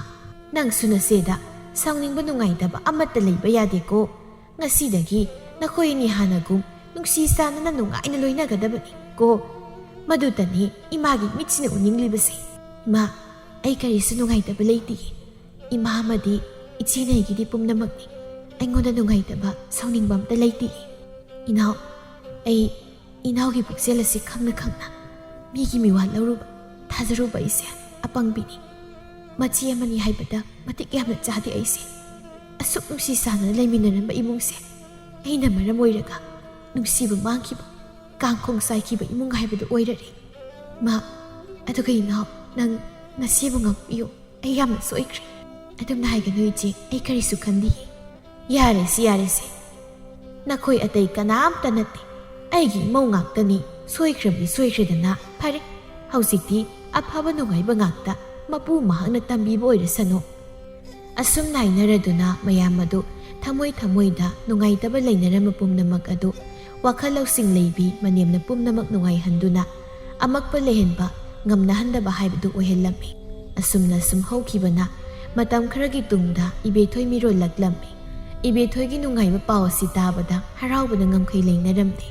ꯅꯪꯁꯨ ꯅꯆꯦꯗ ꯁꯥꯎꯅꯤꯡꯕ ꯅꯨꯡꯉꯥꯏꯇꯕ ꯑꯃꯠꯇ ꯂꯩꯕ ꯌꯥꯗꯦꯀꯣ꯫ ꯉꯁꯤꯗꯒꯤ ꯅꯈꯣꯏ ꯑꯅꯤ ꯍꯥꯟꯅꯒꯨꯝ ꯅꯨꯡꯁꯤ ꯆꯥꯟꯅꯅ ꯅꯨꯡꯉꯥꯏꯅ ꯂꯣꯏꯅꯒꯗꯕꯅꯤ ꯀꯣ꯫ ꯃꯗꯨꯇꯅꯤ ꯏꯃꯥꯒꯤ ꯃꯤꯠꯁꯤꯅ ꯎꯅꯤꯡꯂꯤꯕꯁꯦ꯫ ꯏꯃꯥ, ꯑꯩ ꯀꯔꯤꯁꯨ ꯅꯨꯡꯉꯥꯏꯇꯕ ꯂꯩꯇꯦ꯫ ꯏꯃꯥ ꯑꯃꯗꯤ ꯏꯆꯦꯅ ꯑꯩꯒꯤꯗꯤ ꯄꯨꯝꯅꯃꯛꯅꯤ꯫ ꯑꯩꯉꯣꯟꯗ ꯅꯨꯡꯉꯥꯏꯇꯕ, ꯁꯥꯎꯅꯤꯡꯕ ꯑꯝꯇ ꯂꯩꯇꯦ꯫ ꯏꯅꯥꯎ, ꯑꯩ ꯏꯅꯥꯎꯒꯤ ꯄꯨꯛꯆꯦꯜ ꯑꯁꯤ ꯈꯪꯅ ꯈꯪꯅ ꯃꯤꯒꯤ ꯃꯤꯋꯥ ꯂꯧꯔꯨꯕ, ꯊꯥꯖꯔꯨꯕ ꯑꯩꯁꯦ ꯑꯄꯪꯕꯤꯅꯤ꯫ ꯃꯆꯦ ꯑꯃꯅꯤ ꯍꯥꯏꯕꯗ ꯃꯇꯤꯛ ꯌꯥꯝꯅ ꯆꯥꯗꯦ ꯑꯩꯁꯦ꯫ ꯑꯁꯨꯛ ꯅꯨꯡꯁꯤ ꯆꯥꯟꯅꯅ ꯂꯩꯃꯤꯟꯅꯔꯝꯕ ꯏꯃꯨꯡꯁꯦ ꯑꯩꯅ ꯃꯔꯝ ꯑꯣꯏꯔꯒ ꯅꯨꯡꯁꯤꯕ ꯃꯥꯡꯈꯤꯕ, ꯀꯥꯡꯈꯣꯡ ꯆꯥꯏꯈꯤꯕ ꯏꯃꯨꯡ ꯍꯥꯏꯕꯗꯨ ꯑꯣꯏꯔꯔꯦ꯫ ꯃꯥ, ꯑꯗꯨꯒ ꯏꯅꯥꯎ, ꯅꯪ ꯅꯆꯦꯕꯨ ꯉꯥꯛꯄꯤꯌꯨ꯫ ꯑꯩ ꯌꯥꯝꯅ ꯁꯣꯏꯈ꯭ꯔꯦ꯫ ꯑꯗꯨꯝꯅ ꯍꯥꯏꯒꯅꯨ ꯏꯆꯦ, ꯑꯩ ꯀꯔꯤꯁꯨ ꯈꯟꯗꯤꯌꯦ꯫ ꯌꯥꯔꯦꯁꯦ, ꯌꯥꯔꯦꯁꯦ꯫ ꯅꯈꯣꯏ ꯑꯇꯩ ꯀꯅꯥꯝꯇ ꯅꯠꯇꯦ꯫ ꯑꯩꯒꯤ ꯏꯃꯧ ꯉꯥꯛꯇꯅꯤ ꯁꯣꯏꯈ꯭ꯔꯕꯗꯤ ꯁꯣꯏꯈ꯭ꯔꯦꯗꯅ꯫ ꯐꯔꯦ, ꯍꯧꯖꯤꯛꯇꯤ ꯑꯐꯕ ꯅꯨꯡꯉꯥꯏꯕ ꯉꯥꯛꯇ ꯃꯄꯨ ꯃꯍꯥꯛꯅ ꯇꯝꯕꯤꯕ ꯑꯣꯏꯔꯁꯅꯨ꯫ ꯑꯁꯨꯝꯅ ꯍꯥꯏꯅꯔꯗꯨꯅ ꯃꯌꯥꯝ ꯑꯗꯨ ꯊꯃꯣꯏ ꯊꯃꯣꯏꯗ ꯅꯨꯡꯉꯥꯏꯇꯕ ꯂꯩꯅꯔꯝꯕ ꯄꯨꯝꯅꯃꯛ ꯑꯗꯨ ꯋꯥꯈꯜ ꯂꯧꯁꯤꯡ ꯂꯩꯕꯤ ꯃꯅꯦꯝꯅ ꯄꯨꯝꯅꯃꯛ ꯅꯨꯡꯉꯥꯏꯍꯟꯗꯨꯅ ꯑꯃꯛꯄ ꯂꯩꯍꯟꯕ ꯉꯝꯅꯍꯟꯗꯕ ꯍꯥꯏꯕꯗꯨ ꯑꯣꯏꯍꯜꯂꯝꯃꯤ꯫ ꯑꯁꯨꯝꯅ ꯁꯨꯝ ꯍꯧꯈꯤꯕꯅ ꯃꯇꯝ ꯈꯔꯒꯤ ꯇꯨꯡꯗ ꯏꯕꯦꯊꯣꯏ ꯃꯤꯔꯣꯜꯂꯛꯂꯝꯃꯤ꯫ ꯏꯕꯦꯊꯣꯏꯒꯤ ꯅꯨꯡꯉꯥꯏꯕ ꯄꯥꯎ ꯑꯁꯤ ꯇꯥꯕꯗ ꯍꯔꯥꯎꯕꯅ ꯉꯝꯈꯩ ꯂꯩꯅꯔꯝꯗꯦ꯫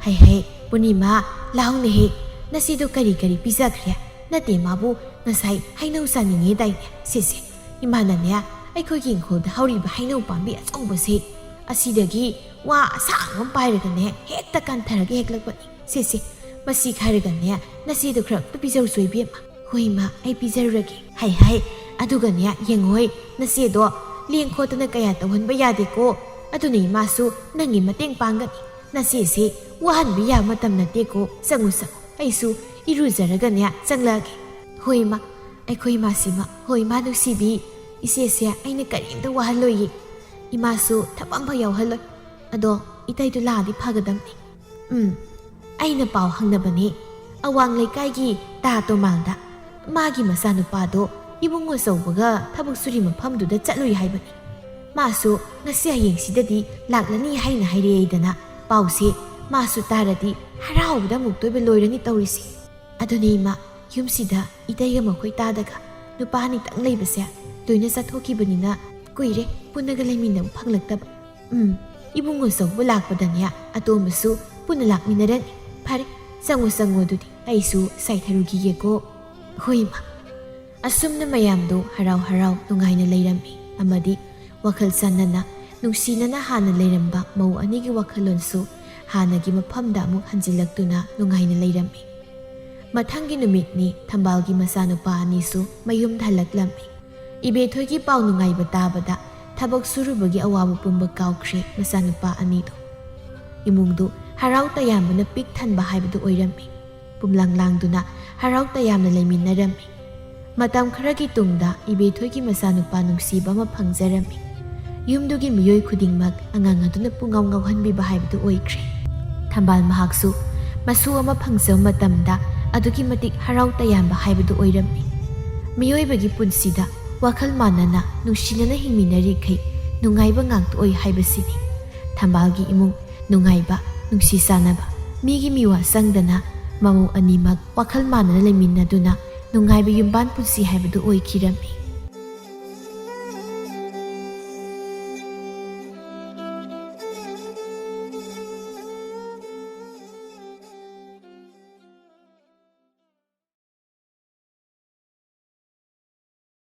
"ꯍꯩ ꯍꯩ, ꯄꯨꯔꯅꯤꯃꯥ, ꯂꯥꯎꯅꯦꯍꯦ, ꯅꯆꯦꯗꯣ ꯀꯔꯤ ꯀꯔꯤ ꯄꯤꯖꯈ꯭ꯔꯦ? ꯅꯠꯇꯦ, ꯃꯥꯕꯨ ꯉꯁꯥꯏ ꯍꯩꯅꯧ ꯆꯥꯅꯤꯡꯉꯦ ꯗꯥꯏꯅꯦ? ꯁꯦ ꯁꯦ, ꯏꯃꯥꯅꯅꯦ, ꯑꯩꯈꯣꯏꯒꯤ ꯏꯪꯈꯣꯜꯗ ꯍꯧꯔꯤꯕ ꯍꯩꯅꯧ ꯄꯥꯝꯕꯤ ꯑꯆꯧꯕꯁꯦ, ꯑꯁꯤꯗꯒꯤ ꯋꯥ ꯑꯁꯥꯡꯕ ꯑꯃ ꯄꯥꯏꯔꯒꯅꯦ, ꯍꯦꯛꯇ ꯀꯟꯊꯔꯒ ꯍꯦꯛꯂꯛꯄꯅꯤ꯫ ꯁꯦ ꯁꯦ, ꯃꯁꯤ ꯈꯥꯏꯔꯒꯅꯦ, ꯅꯆꯦꯗꯣ ꯈꯔ ꯑꯝꯇ ꯄꯤꯖꯧꯁꯣ ꯏꯕꯦꯝꯃ꯫" "ꯍꯣꯏ ꯏꯃꯥ, ꯑꯩ ꯄꯤꯖꯔꯨꯔꯒꯦ꯫" "ꯍꯩ ꯍꯩ, ꯑꯗꯨꯒꯅꯦ ꯌꯦꯡꯉꯣꯏ, ꯅꯆꯦꯗꯣ ꯂꯦꯡ ꯈꯣꯠꯇꯅ ꯀꯌꯥ ꯇꯧꯍꯟꯕ ꯌꯥꯗꯦꯀꯣ꯫ ꯑꯗꯨꯅ ꯏꯃꯥꯁꯨ ꯅꯪꯒꯤ ꯃꯇꯦꯡ ꯄꯥꯡꯒꯅꯤ꯫ ꯅꯆꯦꯁꯦ ꯋꯥꯍꯟꯕ ꯌꯥꯕ ꯃꯇꯝ ꯅꯠꯇꯦꯀꯣ꯫ ꯆꯪꯉꯨ ꯆꯪꯉꯨ, ꯑꯩꯁꯨ ꯏꯔꯨꯖꯔꯒꯅꯦ ꯆꯪꯂꯛꯑꯒꯦ꯫" "ꯍꯣꯏ ꯏꯃꯥ, ꯑꯩꯈꯣꯏ ꯏꯃꯥꯁꯤꯃ, ꯍꯣꯏ ꯏꯃꯥ ꯅꯨꯡꯁꯤꯕꯤ, ꯏꯆꯦꯁꯦ ꯑꯩꯅ ꯀꯔꯤꯝꯇ ꯋꯥꯍꯜꯂꯣꯏꯌꯦ꯫ ꯏꯃꯥꯁꯨ ꯊꯕꯛ ꯑꯃꯐꯥꯎ ꯌꯥꯎꯍꯜꯂꯣꯏ꯫ ꯑꯗꯣ ꯏꯇꯩꯗꯣ ꯂꯥꯛꯑꯗꯤ ꯐꯒꯗꯕꯅꯤ꯫ ꯎꯝ, ꯑꯩꯅ ꯄꯥꯎ ꯍꯪꯅꯕꯅꯤ꯫ ꯑꯋꯥꯡ ꯂꯩꯀꯥꯏꯒꯤ ꯇꯥ ꯇꯣꯃꯥꯜꯗ ꯃꯥꯒꯤ ꯃꯆꯥꯅꯨꯄꯥꯗꯣ ꯏꯕꯨꯡ ꯑꯆꯧꯕꯒ ꯊꯕꯛ ꯁꯨꯔꯤ ꯃꯐꯝꯗꯨꯗ ꯆꯠꯂꯨꯏ ꯍꯥꯏꯕꯅꯤ꯫ ꯃꯥꯁꯨ ꯉꯁꯤ ꯍꯌꯦꯡꯁꯤꯗꯗꯤ ꯂꯥꯛꯂꯅꯤ ꯍꯥꯏꯅ ꯍꯥꯏꯔꯛꯑꯦꯗꯅ꯫ ꯄꯥꯎꯁꯦ ꯃꯥꯁꯨ ꯇꯥꯔꯗꯤ ꯍꯔꯥꯎꯕꯗ ꯑꯃꯨꯛꯇꯣꯏꯕ ꯂꯣꯏꯔꯅꯤ ꯇꯧꯔꯤꯁꯦ꯫ ꯑꯗꯨꯅꯦ ꯏꯃꯥ, ꯌꯨꯝꯁꯤꯗ ꯏꯇꯩꯒ ꯃꯈꯣꯏ ꯇꯥꯗꯒ ꯅꯨꯄꯥ ꯑꯅꯤꯇꯪ ꯂꯩꯕꯁꯦ ꯂꯣꯏꯅ ꯆꯠꯊꯣꯛꯈꯤꯕꯅꯤꯅ ꯀꯨꯏꯔꯦ ꯄꯨꯟꯅꯒ ꯂꯩꯃꯤꯟꯅꯕ ꯐꯪꯂꯛꯇꯕ꯫ "ꯎꯝ, ꯏꯕꯨꯡꯉꯣ ꯆꯧꯕ ꯂꯥꯛꯄꯗꯅꯦ ꯑꯇꯣꯝꯕꯁꯨ ꯄꯨꯟꯅ ꯂꯥꯛꯃꯤꯟꯅꯔꯅꯤ꯫ ꯐꯔꯦ, ꯆꯪꯉꯣ ꯆꯪꯉꯣ, ꯑꯗꯨꯗꯤ ꯑꯩꯁꯨ ꯁꯥꯏꯊꯔꯨꯈꯤꯒꯦꯀꯣ꯫" ꯍꯣꯏ ꯏꯃꯥ꯫ ꯑꯁꯨꯝꯅ ꯃꯌꯥꯝꯗꯨ ꯍꯔꯥꯎ ꯍꯔꯥꯎ ꯅꯨꯡꯉꯥꯏꯅ ꯂꯩꯔꯝꯃꯤ ꯑꯃꯗꯤ ꯋꯥꯈꯜ ꯆꯥꯟꯅꯅ ꯅꯨꯡꯁꯤꯅꯅ ꯍꯥꯟꯅ ꯂꯩꯔꯝꯕ ꯃꯧ ꯑꯅꯤꯒꯤ ꯋꯥꯈꯜꯂꯣꯟꯁꯨ ꯍꯥꯟꯅꯒꯤ ꯃꯐꯝꯗ ꯑꯃꯨꯛ ꯍꯟꯖꯤꯜꯂꯛꯇꯨꯅ ꯅꯨꯡꯉꯥꯏꯅ ꯂꯩꯔꯝꯃꯤ꯫ ꯃꯊꯪꯒꯤ ꯅꯨꯃꯤꯠꯅꯤ ꯊꯝꯕꯥꯜꯒꯤ ꯃꯆꯥꯅꯨꯄꯥ ꯑꯅꯤꯁꯨ ꯃꯌꯨꯝꯗ ꯍꯜꯂꯛꯂꯝꯃꯤ꯫ ꯏꯕꯦꯊꯣꯏꯒꯤ ꯄꯥꯎ ꯅꯨꯡꯉꯥꯏꯕ ꯇꯥꯕꯗ ꯊꯕꯛ ꯁꯨꯔꯨꯕꯒꯤ ꯑꯋꯥꯕ ꯄꯨꯝꯕ ꯀꯥꯎꯈ꯭ꯔꯦ ꯃꯆꯥꯅꯨꯄꯥ ꯑꯅꯤꯗꯨ꯫ ꯏꯃꯨꯡꯗꯨ ꯍꯔꯥꯎ ꯇꯌꯥꯝꯕꯅ ꯄꯤꯛ ꯊꯟꯕ ꯍꯥꯏꯕꯗꯨ ꯑꯣꯏꯔꯝꯃꯤ꯫ ꯄꯨꯝꯂꯥꯡ ꯂꯥꯡꯗꯨꯅ ꯍꯔꯥꯎ ꯇꯌꯥꯝꯅ ꯂꯩꯃꯤꯟꯅꯔꯝꯃꯤ꯫ ꯃꯇꯝ ꯈꯔꯒꯤ ꯇꯨꯡꯗ ꯏꯕꯦꯊꯣꯏꯒꯤ ꯃꯆꯥꯅꯨꯄꯥ ꯅꯨꯡꯁꯤꯕ ꯑꯃ ꯐꯪꯖꯔꯝꯃꯤ꯫ ꯌꯨꯝꯗꯨꯒꯤ ꯃꯤꯑꯣꯏ ꯈꯨꯗꯤꯡꯃꯛ ꯑꯉꯥꯡ ꯑꯗꯨꯅ ꯄꯨꯡꯉꯥꯎ ꯉꯥꯎꯍꯟꯕꯤꯕ ꯍꯥꯏꯕꯗꯨ ꯑꯣꯏꯈ꯭ꯔꯦ꯫ ꯊꯝꯕꯥꯜ ꯃꯍꯥꯛꯁꯨ ꯃꯁꯨ ꯑꯃ ꯐꯪꯖꯕ ꯃꯇꯝꯗ ꯑꯗꯨꯛꯀꯤ ꯃꯇꯤꯛ ꯍꯔꯥꯎ ꯇꯌꯥꯝꯕ ꯍꯥꯏꯕꯗꯨ ꯑꯣꯏꯔꯝꯃꯤ꯫ ꯃꯤꯑꯣꯏꯕꯒꯤ ꯄꯨꯟꯁꯤꯗ ꯋꯥꯈꯜ ꯃꯥꯟꯅꯅ ꯅꯨꯡꯁꯤꯅꯅ ꯍꯤꯡꯃꯤꯟꯅꯔꯤꯈꯩ ꯅꯨꯡꯉꯥꯏꯕ ꯉꯥꯛꯇ ꯑꯣꯏ ꯍꯥꯏꯕꯁꯤꯅꯤ꯫ ꯊꯝꯕꯥꯜꯒꯤ ꯏꯃꯨꯡ ꯅꯨꯡꯉꯥꯏꯕ, ꯅꯨꯡꯁꯤ ꯆꯥꯟꯅꯕ, ꯃꯤꯒꯤ ꯃꯤꯋꯥ ꯆꯪꯗꯅ ꯃꯃꯧ ꯑꯅꯤꯃꯛ ꯋꯥꯈꯜ ꯃꯥꯟꯅꯅ ꯂꯩꯃꯤꯟꯅꯗꯨꯅ ꯅꯨꯡꯉꯥꯏꯕ ꯌꯨꯝꯕꯥꯟ ꯄꯨꯟꯁꯤ ꯍꯥꯏꯕꯗꯨ ꯑꯣꯏꯈꯤꯔꯝꯃꯤ꯫